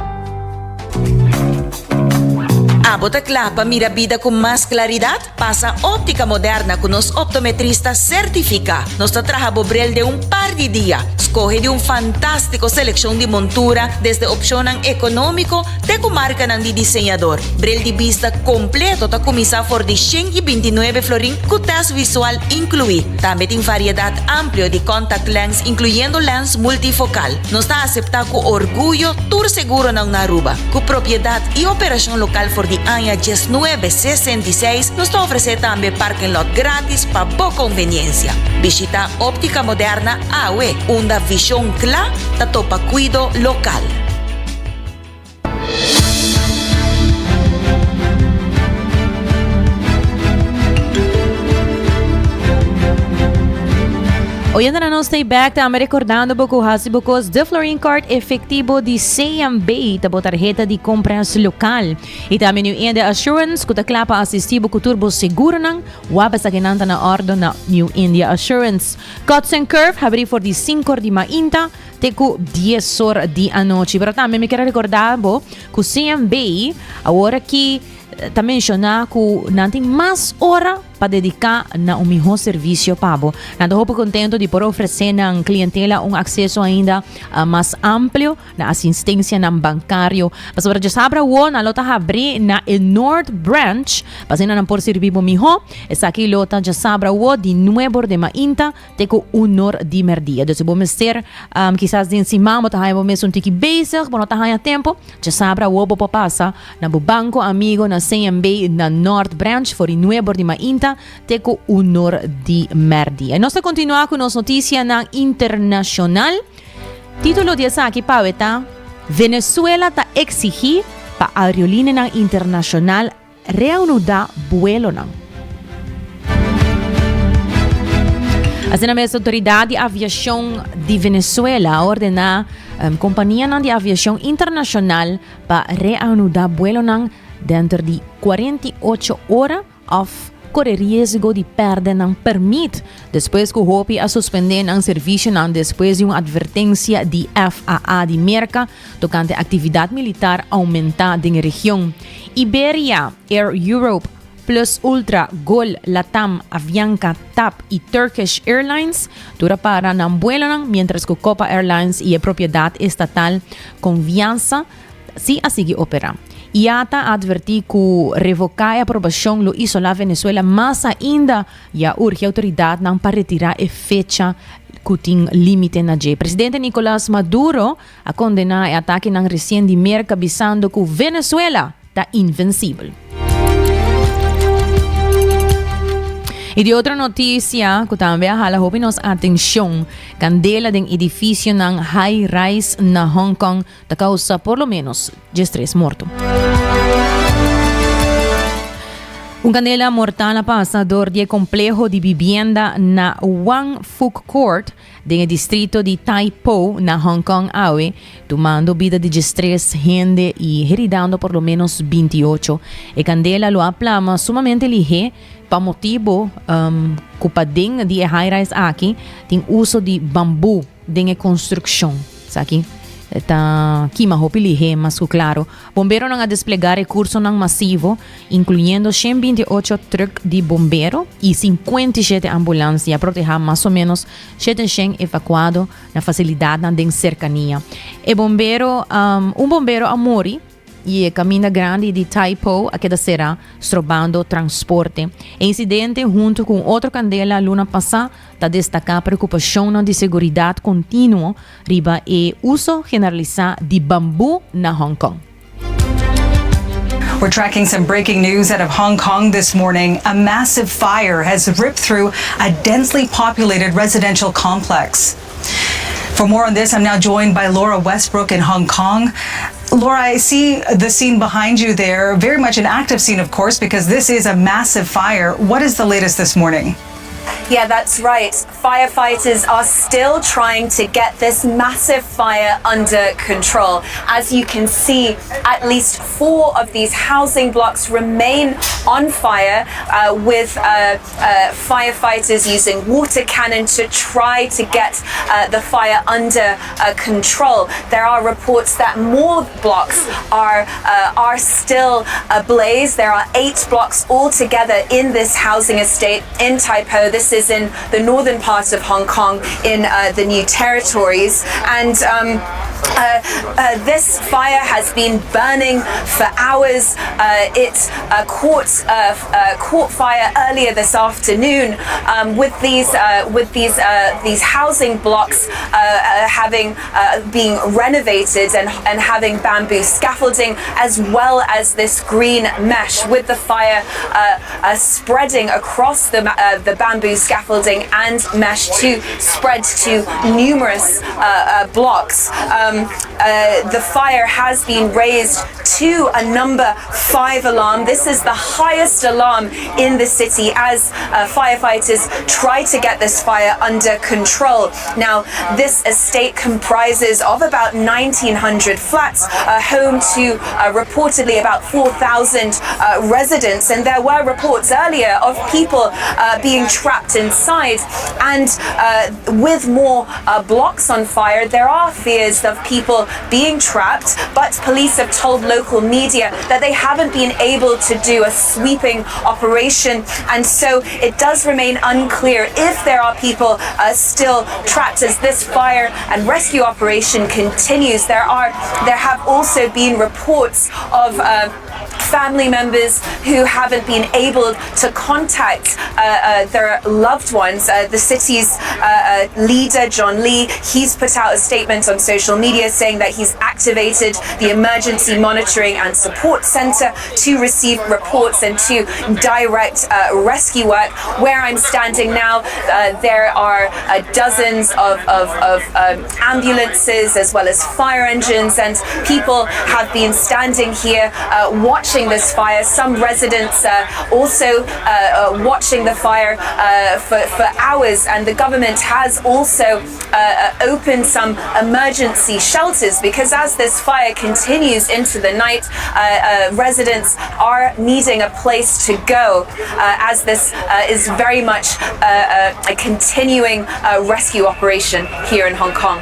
Abo ta kla pa mira bida ku mas klaridat? Pasa Óptica Moderna ku nos optometrista sertifiká. Nos ta traha bo bril den un par di dia. Skohe di un fantástiko selekshon di montura, desde opshonnan ekonómiko te ku markanan di diseñador. Bril di bista kompleto ta kuminsá for di 129 florin ku tèst visual inkluí. Tambe tin variedat amplio di contact lens inkluyendo lens multifokal. Nos ta aseptá ku orguyo tur seguronan na Aruba. Ku propiedat i operashon lokal for di aña diesnuebe 66, nos ta ofresé tambe parking lot gratis pa bo konveniensia. Bishitá Óptica Moderna awe, unda vishon kla ta topa kuido lokal. Oyendo nos stay back tambe recordando bo ku hasi bo kos de Florin Card efectivo di CMB ta bo tarjeta di compras local. Y tambe New India Assurance ku ta kla pa asisti bo ku tur bo seguronan wap esakinan ta na ordo na New India Assurance. Cuts and Curve habri for di 5 or di mainta te ku 10 or di anochi. Pero tambe mi kier a recorda bo ku CMB awor aki ta menciona ku nan tin mas ora pa dediká na un mihó servisio pa bo. Nan ta hopi kontento di por ofresé nan klientela un akseso ainda mas amplio na asistensianan bankario. Pasobra djasabra awor nan lo ta habrí na e North Branch pa asina nan por sirbi bo mihó. Esaki lo ta djasabra awor di nuebor den mainta te ku unor di merdia. Dus si bo mester kisas den siman bo ta haña bo mes un tiki bezig, bo no ta haña tempu, djasabra awor bo por pasa na bo banko amigo na CNB na North Branch for di nuebor di mainta te ku unor di merdia. I nos ta kontinuá ku nos notisianan internashonal. Título di esaki pawe ta, Venezuela ta eksigí pa aerolíneanan internashonal Reanudá buelonan. Asina mes outoridat di aviashon di Venezuela a ordená kompanianan di aviashon internashonal pa reanudá buelonan denter di 48 ora òf kore riesgo di pèrdè nan pèrmit despues ku hopi a suspendé nan servisionan despues di un atvertensia di FAA di Merka tokante aktividat militar oumentá den e region. Iberia, Air Europe, Plus Ultra, Gol, Latam, Avianca, tap i Turkish Airlines tur a para nan buelonan miéntras ku Copa Airlines i e propiedat estatal Convianza si a sigui operá. IATA a advertí ku revoká e aprobashon lo isolá Venezuela mas ainda i a urgi outoridatnan pa retirá e fecha ku tin límite na dje. Presidente Nicolas Maduro a kondená e atakenan resien di Merka bisando ku Venezuela ta invensibel. I di otro notisia ku tambe a hala hopi nos atenshon, kandela den edifisionan high-rise na Hong Kong ta kousa por lo ménos diestres morto. Un kandela mortal a pasa dor di e kompleho di bibienda na Wang Fuk Court den e distrito di Tai Po na Hong Kong awe, tumando bida di diestres hende i heridando por lo ménos 28. E kandela lo a plama sumamente lihé pa motibu ku paden di e high-rise aki tin uso di bambú den e konstrukshon. Esaki ta kima hopi lihé, mas ku klaro. Bomberonan a desplegá rekursonan masivo, inkluyendo 128 trùk di bombero i 57 ambulans i a protehá mas o ménos 700 evakuado na fasilidatnan den serkania. E bombero, un bombero a muri i e kaminda grandi di Tai Po a keda será, strobando transporte. E insidente, huntu ku un otro kandela luna pasá, ta destaká preokupashonnan di seguridat kontinuo riba e uso generalisá di bambú na Hong Kong. We're tracking some breaking news out of Hong Kong this morning. A massive fire has ripped through a densely populated residential complex. For more on this, I'm now joined by Laura Westbrook in Hong Kong. Laura, I see the scene behind you there, very much an active scene, of course, because this is a massive fire. What is the latest this morning? Yeah, that's right. Firefighters are still trying to get this massive fire under control. As you can see, at least four of these housing blocks remain on fire uh, with uh, uh, firefighters using water cannon to try to get uh, the fire under uh, control. There are reports that more blocks are, uh, are still ablaze. There are eight blocks altogether in this housing estate in Tai Po. This is in the northern part of Hong Kong in uh, the new territories. And um, uh, uh, this fire has been burning for hours. Uh, it uh, caught uh, uh, caught fire earlier this afternoon um, with these with these these housing blocks having being renovated and and having bamboo scaffolding as well as this green mesh with the fire spreading across the the bamboo scaffolding and mesh to spread to numerous blocks. Um, the fire has been raised to a number five alarm. This is the highest alarm in the city as uh, firefighters try to get this fire under control. Now, this estate comprises of about 1,900 flats, uh, home to uh, reportedly about 4,000 uh, residents. And there were reports earlier of people uh, being trapped inside. And uh, with more blocks on fire, there are fears of people being trapped. But police have told local media that they haven't been able to do a sweeping operation. And so it does remain unclear if there are people uh, still trapped as this fire and rescue operation continues. There are there have also been reports of uh, family members who haven't been able to contact uh, uh, their loved ones. Uh, the city's uh, uh, leader, John Lee, he's put out a statement on social media saying that he's activated the Emergency Monitoring and Support Center to receive reports and to direct uh, rescue work. Where I'm standing now, there are dozens of, of, of um, ambulances as well as fire engines, and people have been standing here watching watching this fire. Some residents also watching the fire for, for hours, and the government has also opened some emergency shelters because as this fire continues into the night, residents are needing a place to go as this is very much a continuing rescue operation here in Hong Kong.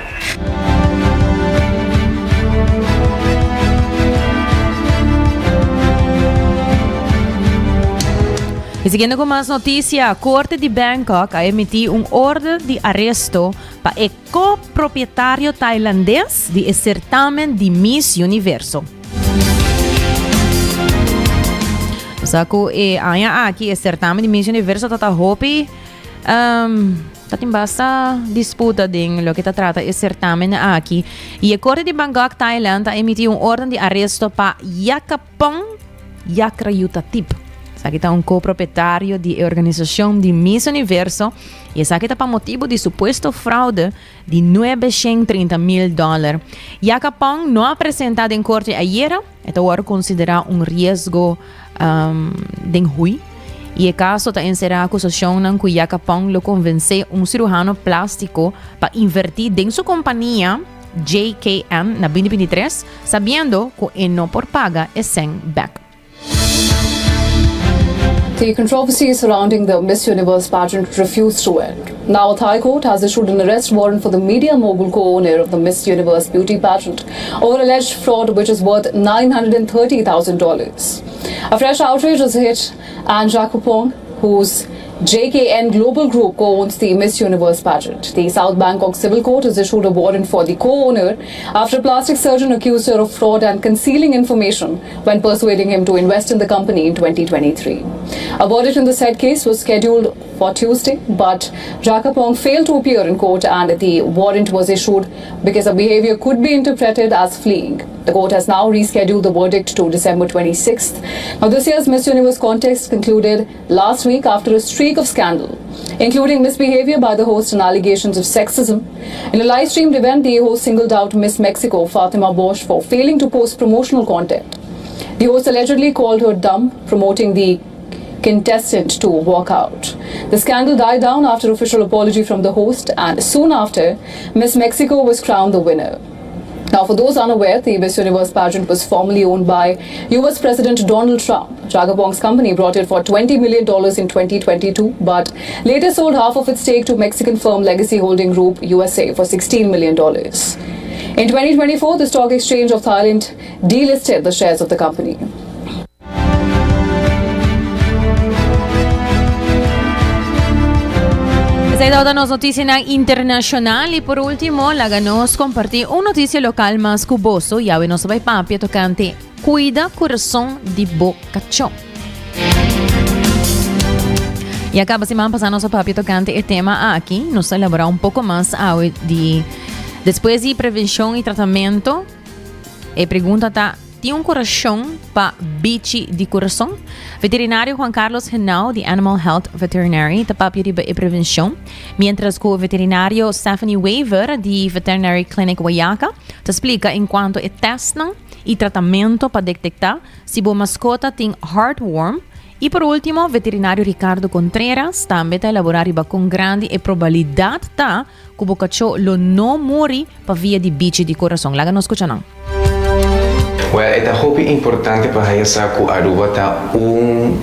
Y siguiendo cu mas noticia, Corte di Bangkok a emiti un orde di aresto pa e co-propietario tailandes di e certamen di Miss Universo. Sa cu e aña aki e certamen di Miss Universo ta ta hopi um, ta tin basta disputa den loke ta trata e certamen aki. Y e Corte di Bangkok, Thailand a emiti un orden di aresto pa Jakapong Jakrajutatip. Esaki ta un co-propietario di e organisacion di Miss Universo y esaki ta pa motibo di supuesto fraude di 930 mil dollar. Jakapong no a presenta den corte ayera, e ta worde considera un riesgo um, den hui. Y e caso ta encera acusacionnan cu Jakapong lo convence un cirujano plastico pa inverti den su compania JKN na 2023, sabiendo cu e no por paga e cen bek. The controversy surrounding the Miss Universe pageant refused to end. Now, a Thai court has issued an arrest warrant for the media mogul co-owner of the Miss Universe beauty pageant over alleged fraud which is worth $930,000. A fresh outrage has hit Anne Jakapong, whose JKN Global Group co-owns the Miss Universe pageant. The South Bangkok Civil Court has issued a warrant for the co-owner after a plastic surgeon accused her of fraud and concealing information when persuading him to invest in the company in 2023. A verdict in the said case was scheduled for Tuesday, but Jakapong failed to appear in court and the warrant was issued because her behavior could be interpreted as fleeing. The court has now rescheduled the verdict to December 26th. Now, this year's Miss Universe contest concluded last week after a streak of scandal, including misbehavior by the host and allegations of sexism. In a live streamed event, the host singled out Miss Mexico, Fatima Bosch, for failing to post promotional content. The host allegedly called her dumb, promoting the contestant to walk out. The scandal died down after official apology from the host, and soon after, Miss Mexico was crowned the winner. Now, for those unaware, the Miss Universe pageant was formerly owned by US President Donald Trump. Jakapong's company bought it for $20 million in 2022, but later sold half of its stake to Mexican firm Legacy Holding Group USA for $16 million. In 2024, the Stock Exchange of Thailand delisted the shares of the company. Esey tabata nos noticianan internacional y por ultimo laga nos comparti un noticia local mas cu boso y awe nos ta bay papia tocante cuida curason di bo cacho. Y acaba siman pasa nos a papia tocante e tema aki, nos ta elabora un poco mas awe di despues di prevencion y tratamento e pregunta ta Tin un kurashon pa bichi di kurason? Veterinario Juan Carlos Henao di Animal Health Veterinary ta papia riba e prevenshon, miéntras ku veterinario Stephanie Wever di Veterinary Clinic Wayaca ta splika enkuanto e tèstnan i tratamentu pa detektá si bo maskota tin heartworm. I por último, veterinario Ricardo Contreras tambe ta elaborá riba kon grandi e probabilidat ta ku bo kachó lo no muri pa via di bichi di kurason. Laga nos skucha nan. Well, e ta hopi importante pa haya sa cu Aruba ta un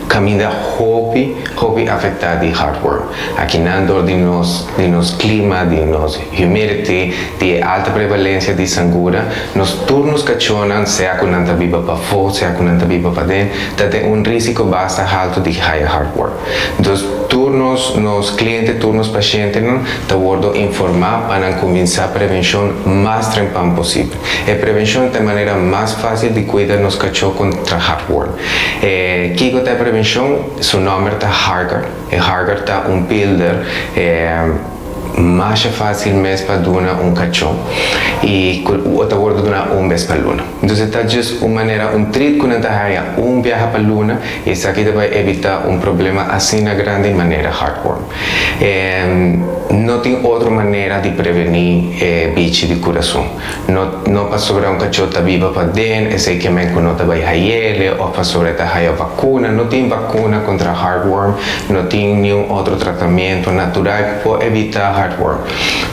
caminda hopi, hopi afecta di heartworm. Akinan door di nos, di nos clima, di nos humidity, di e alta prevalencia di sangura, nos tur nos cachonan, sea cu nan ta biba pafo, sea cu nan ta biba paden, ta den un risico basta halto di haya heartworm. Dus tur nos nos cliente, tur nos pacientenan ta wordo informa pa nan cuminsa prevencion mas trempan posibel. E prevencion ta e manera mas facil di cuida nos cacho contra heartworm. E kico ta e prevencion? Su nomber ta Heartgard. E Heartgard ta un pilder. E. Masha fácil mes pa duna un kachó i ku ta wòrdu duná un bes pa luna. Entonces ta just un manera, un treat ku nan ta haña un biaha pa luna i esaki ta bai evitá un problema asina grandi manera heartworm. No tin otro manera di prevení e bichi di kurason. No no pasobra un kachó ta biba paden, esei ke men ku no ta bai hayele òf pasobra e ta haya vakuna. No tin vakuna kontra heartworm, no tin niun otro tratamiento natural ku por evitá heartworm.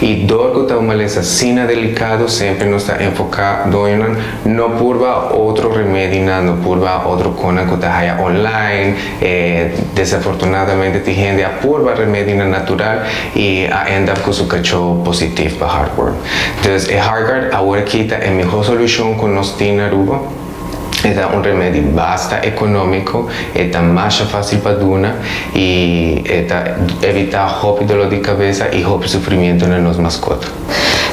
I dor ku ta un malesa asina delikado semper nos ta enfoká doñonan no purba otro remedinan, no purba otro konan ku ta haya online. E desafortunadamente tin hende a purba remedinan natural i a end up ku su kachó positif pa heartworm. Dus e Heartgard awor aki ta e mihó solushon ku nos tin na Aruba. E ta un remedi basta ekonómiko, e ta masha fásil pa duna i e ta evitá hopi doló di kabesa i hopi sufrimiento na nos maskota.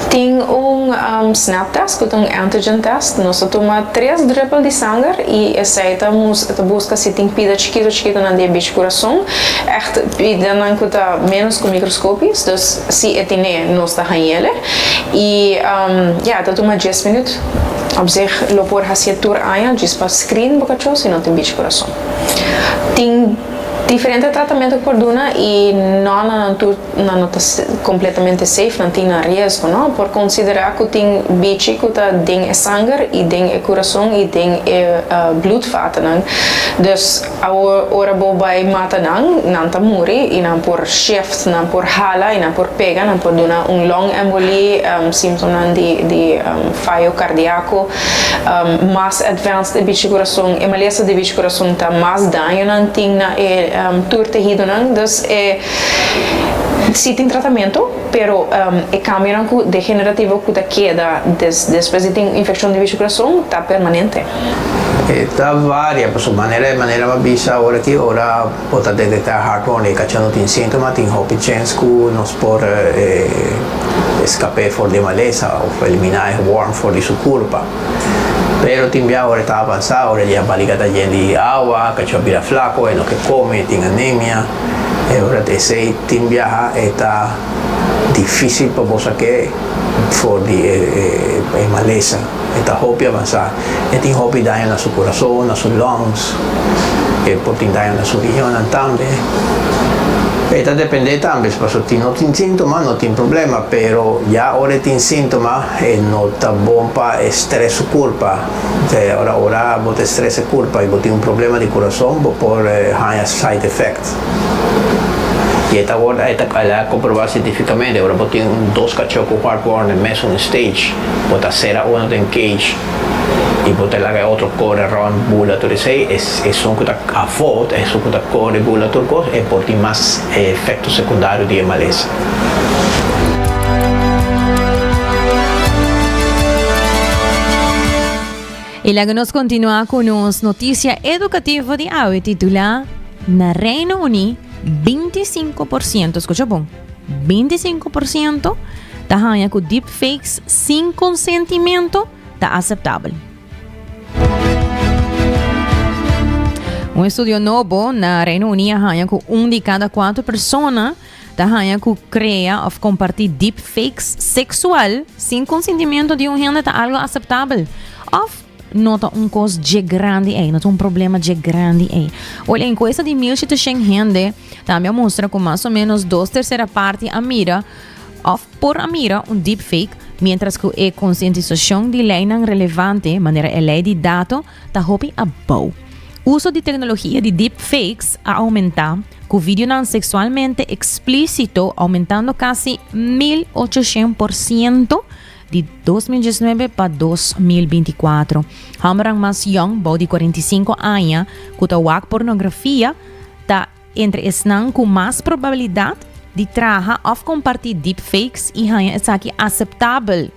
Tin un snap test ku ta un antigen test. Nos ta tuma tres drùpel di sanger i esei ta ta buska si tin pida chikitu chikitunan di e bichi kurason. Ègt pidanan ku ta ménos ku mikroskopies. Dus si e tine nos ta hañ'ele. I ya e ta tuma dies minüt. Op zich lo por hasié tur aña djis pa screen bo kachó si no tin bichi kurason. Tin diferente tratamentu ku por duna i no na nan tur. Nan no ta completamente safe, nan tin nan riesgo, no? Por considera cu tin bichi cu ta den e sanger y den e curason y den e bloedvatennan. Dus awor ora bo bay mata nan, nan ta muri y nan por shift, nan por hala y nan por pega, nan por duna un long embolie, simptomanan di di fayo cardiaco. Mas advanced e bichi curason, e malesa di bichi curason ta mas daño nan tin na e tur tehidonan. Dus e. Si tin tratamentu, pero e kambionan ku degenerativo ku ta keda despues di tin infekshon di bichi kurason ta permanente. E ta varia, pasobra manera e manera bo a bisa ora ki ora bo ta detektá heartworm e kachó no tin síntoma, tin hopi chèns ku nos por eskap'é for di e malesa òf eliminá e worm for di su kurpa. Pero tin bia ora e ta avansá, ora e baliga ta yen di awa, kachó a bira flako, e no ke kome, tin anemia. E ora ta esei tin biaha e ta difícil pa bo sak'é for di e malesa. E ta hopi avansá. E tin hopi daño na su kurason, na su lungs. E por tin daño na su riñonnan tambe. E ta dependé tambe, pasobra si no tin síntoma no tin problema, pero ya ora e tin síntoma e no ta bon pa e strès su kurpa. Ora ora bo ta stress e curpa y bo tin un problema di curason bo por haña side effect. Y e ta word e ta el a comproba cientificamente ora bo tin un dos cacho cu heartworm den mesun stage bo ta cera uno den cage y bo ta laga e otro core rond bula tur esey esun cu ta afo esun cu ta core bula tur cos e por tin mas efecto secundario di e malesa. Y laga nos continua cu nos noticia educativo di awe titula Na Reino Uní 25%, escucha bon, 25% ta haña cu deepfakes sin consentimento ta aceptabel. Un estudio nobo na Reino Uní a haña ku un di kada kuater persona ta haña ku krea òf kompartí deepfakes seksual sin konsentimiento di un hende ta algo aseptabel òf no ta un kos dje grandi ei, no ta un problema dje grandi ei. Wel, e enkuesta di 1700 hende tambe a mustra ku mas o ménos dos tersera parti a mira Òf por a mira un deepfake, miéntras ku e konsientisashon di leinan relevante, manera e lei di dato, ta hopi abou. Uso di teknologia di deepfakes a oumentá, ku videonan seksualmente eksplísito oumentando kasi 1800 por siento di 2019 pa 2024. Hòmbernan mas yòn, bou di 45 aña, ku ta wak pornografia ta Entre esnan ku mas probabilidat di traha òf kompartí deepfakes i haña esaki aseptabel.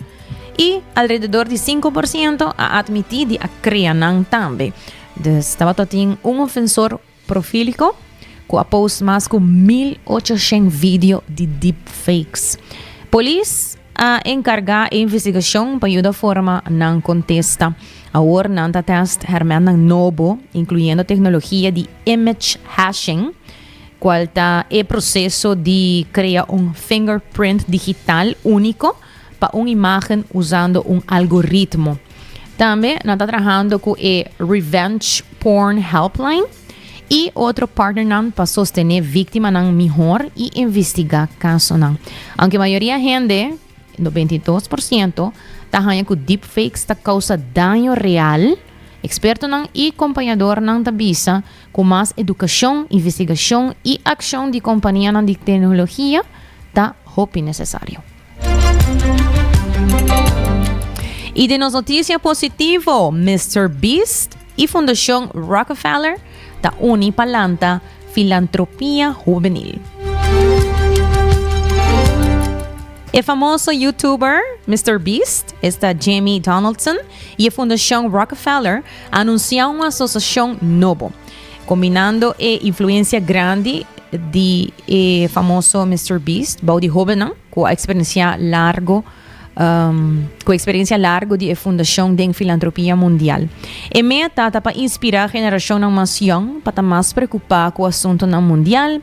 I alrededor di 5% a atmití di a krea nan tambe. Dus tabata tin un ofensor profíliko ku a post mas ku 1800 video di deepfakes. Polis a enkargá e investigashon pa yuda forma nan kontesta. Awor nan ta tèst hèrmèntnan nobo, inkluyendo teknologia di image hashing. cual ta e proceso di crea un fingerprint digital unico pa un imagen usando un algoritmo. Tambe nan ta trahando cu e Revenge Porn Helpline y otro partnernan pa sostene victimanan mihor y investiga casonan. Aunke mayoria hende, 92%, ta haña cu deepfakes ta causa daño real, expertonan y compañadornan ta bisa cu mas educacion, investigacion y accion di companianan di tecnologia ta hopi necesario. Y den nos noticia positivo, Mister Beast y Fundacion Rockefeller ta uni pa lanta filantropia hubenil. E famoso YouTuber Mister Beast, esta Jamie Donaldson, y e Fundacion Rockefeller a anuncia un asociacion nobo, combinando e influencia grandi di e famoso Mister Beast bou di hobennan cu a experiencia largo cu experiencia largo di e fundacion den filantropia mundial. E meta ta pa inspira generacionnan mas yong pa ta mas preocupa cu asuntonan mundial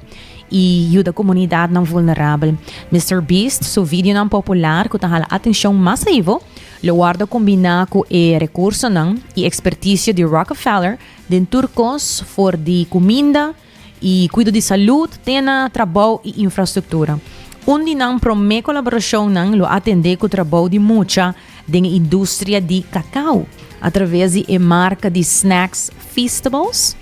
y yuda comunidadnan vulnerabel. Mister Beast su videonan popular cu ta hala atencion masivo lo wordo combina cu e recursonan y experticio di Rockefeller den tur cos for di cuminda y cuido di salud te na trabou y infrastructura. Un di nan prome colaboracionnan lo atende cu trabou di mucha den e industria di cacao a traves di e marca di snacks Feastables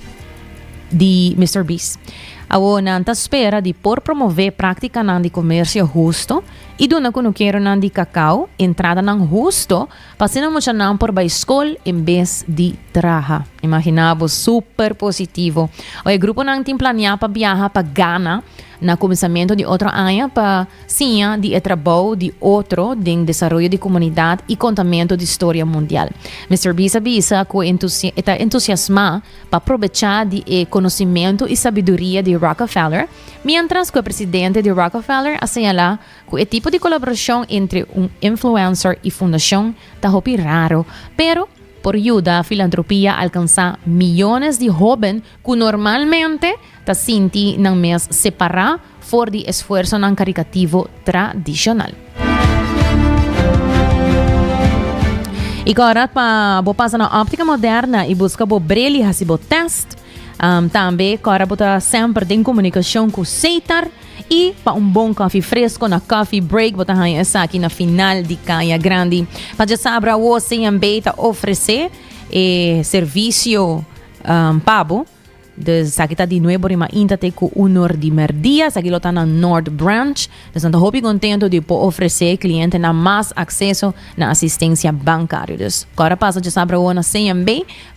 di Mister Beast. Awor nan ta spera di por promove practicanan di comercio husto y duna cunukeronan di cacao entradanan husto Pa asina muchanan por bai skol en bes di traha. Imaginá bo, super positivo. Oye, gruponan tin planeá pa biaha pa Ghana na kuminsamentu di otro aña pa siña di e trabou di otro den desaroyo di komunidat i kontamentu di storia mundial. Mister Beast a bisa ku e ta entusiasmá pa probechá di e konosimentu i sabiduria di Rockefeller, miéntras ku e presidente di Rockefeller a señalá Ku e tipo di kolaborashon entre un influencer i fundashon ta hopi raro, pero por yuda filantropia alkansá miyones di hóben ku normalmente ta sinti nan mes separá for di esfuersonan karikativo tradishonal. I kòrda pa bo pasa na Óptica Moderna i buska bo bril i hasi bo tèst. Tambe kòrda bo ta semper den komunikashon ku Seitar. I pa un bon koffie fresco na Coffee Break bo ta haña esaki na final di Kaya Grandi. Pa djasabra awo CMB ta ofrece e servicio um, pa bo. Dus esaki ta di nuevo ori mainta te cu unor di merdia. Esaki lo ta na North Branch. Dus nan ta hopi contento di por ofrece clientenan mas acceso na asistencia bancario. Dus kora pasa djasabra awo na CMB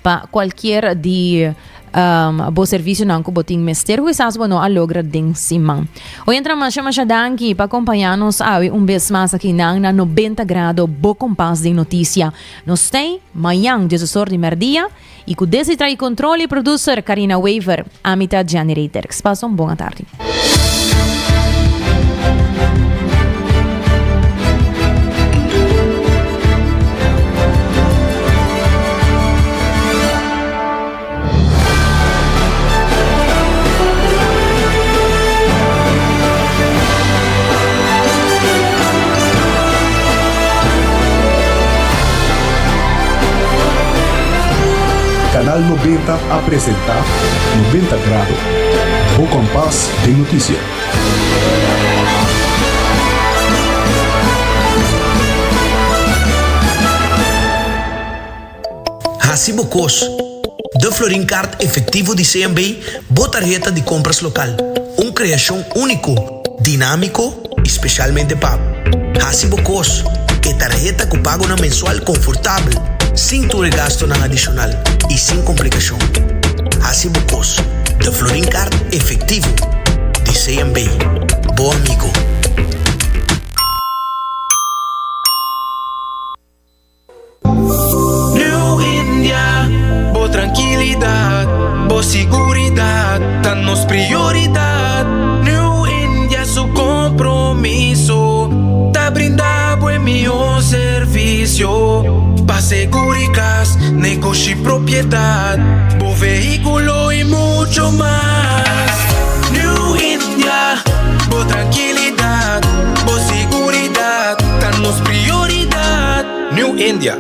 pa cualkier di Um, bo servicionan cu bo tin mester cu kisas bo no a logra den siman. Hoy entra masha masha danki pa acompaña nos awe un bes mas aki nan na 90 grado bo kompas den noticia. Nos tei mañan diesesor di merdia y cu desde trai control y producer Karina Wever, ami ta Jenny Reiterks. Pasa un bon atardi. Canal 90 a presenta 90 Grado, bo kompas den notisia. Hasi bo kos. De Florin Card efectivo di CMB, bo tarheta di compras local. Un creacion unico, dinamico y specialmente pa bo. Hasi bo kos. E tarheta cu pagonan mensual confortabel, sin tur e gastonan adicional y sin complicacion. Hasi bo kos. De Florin Card efectivo di CMB. Bo amigo. New India, bo trankilidat, bo siguridat ta nos prioridat. New India su kompromiso ta brinda bo e mihó servisio pa seguri kas, negoshi, propiedat, bo vehíkulo i mucho mas. New. India.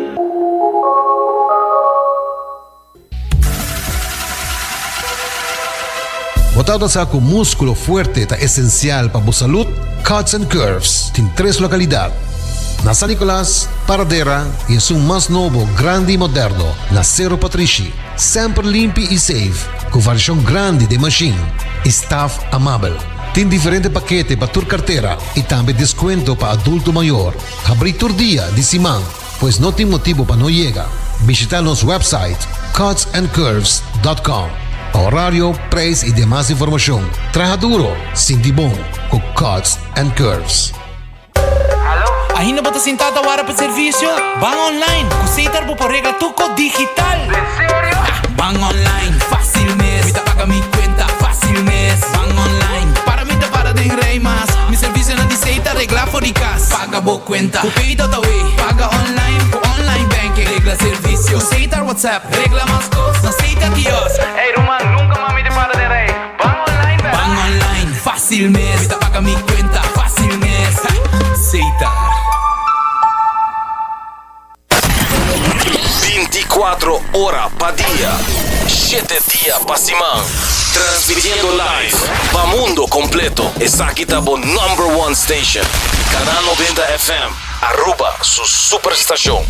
Bo tabata sa ku múskulo fuerte ta esensial pa bo salud? Cuts and Curves tin tres lokalidat, na San Nicolas, Paradera i esun mas nobo, grandi i moderno na Sero Patrishi. Semper limpi i safe, ku variashon grandi den mashin i staf amabel. Tin diferente pakete pa tur kartera i tambe deskuento pa adulto mayor. Habrí tur dia di siman. Pues no tin motibo pa no yega. Bishita nos website cutsandcurves.com pa horario, prijs y demas informacion. Traha duro, sinti bon cu Cuts and Curves. Ainda bo ta sintá ta wara pa servisio? Ban online! Ku Setar bo por regla tur kos digital! Den serio? Ban online, fásil mes! Mi ta paga mi kuenta, fásil mes! Ban online, para mi ta para den rei mas! Mi servisionan di Setar regla for di kas! Paga bo kuenta ku Pay.awe, paga online ku online banking, regla servisio ku Setar WhatsApp, regla mas kos na Setar kiosk. Ey ruman, nunka mas mi ta para den rei. Ban online bèr. Ban online, fásil mes. Mi ta paga mi kuenta, fásil mes. Setar. 24 ora pa dia, shete dia pa siman. Transmitiendo live pa mundo completo. Esaki ta bo number one station. Canal 90 FM, Aruba su superstacion.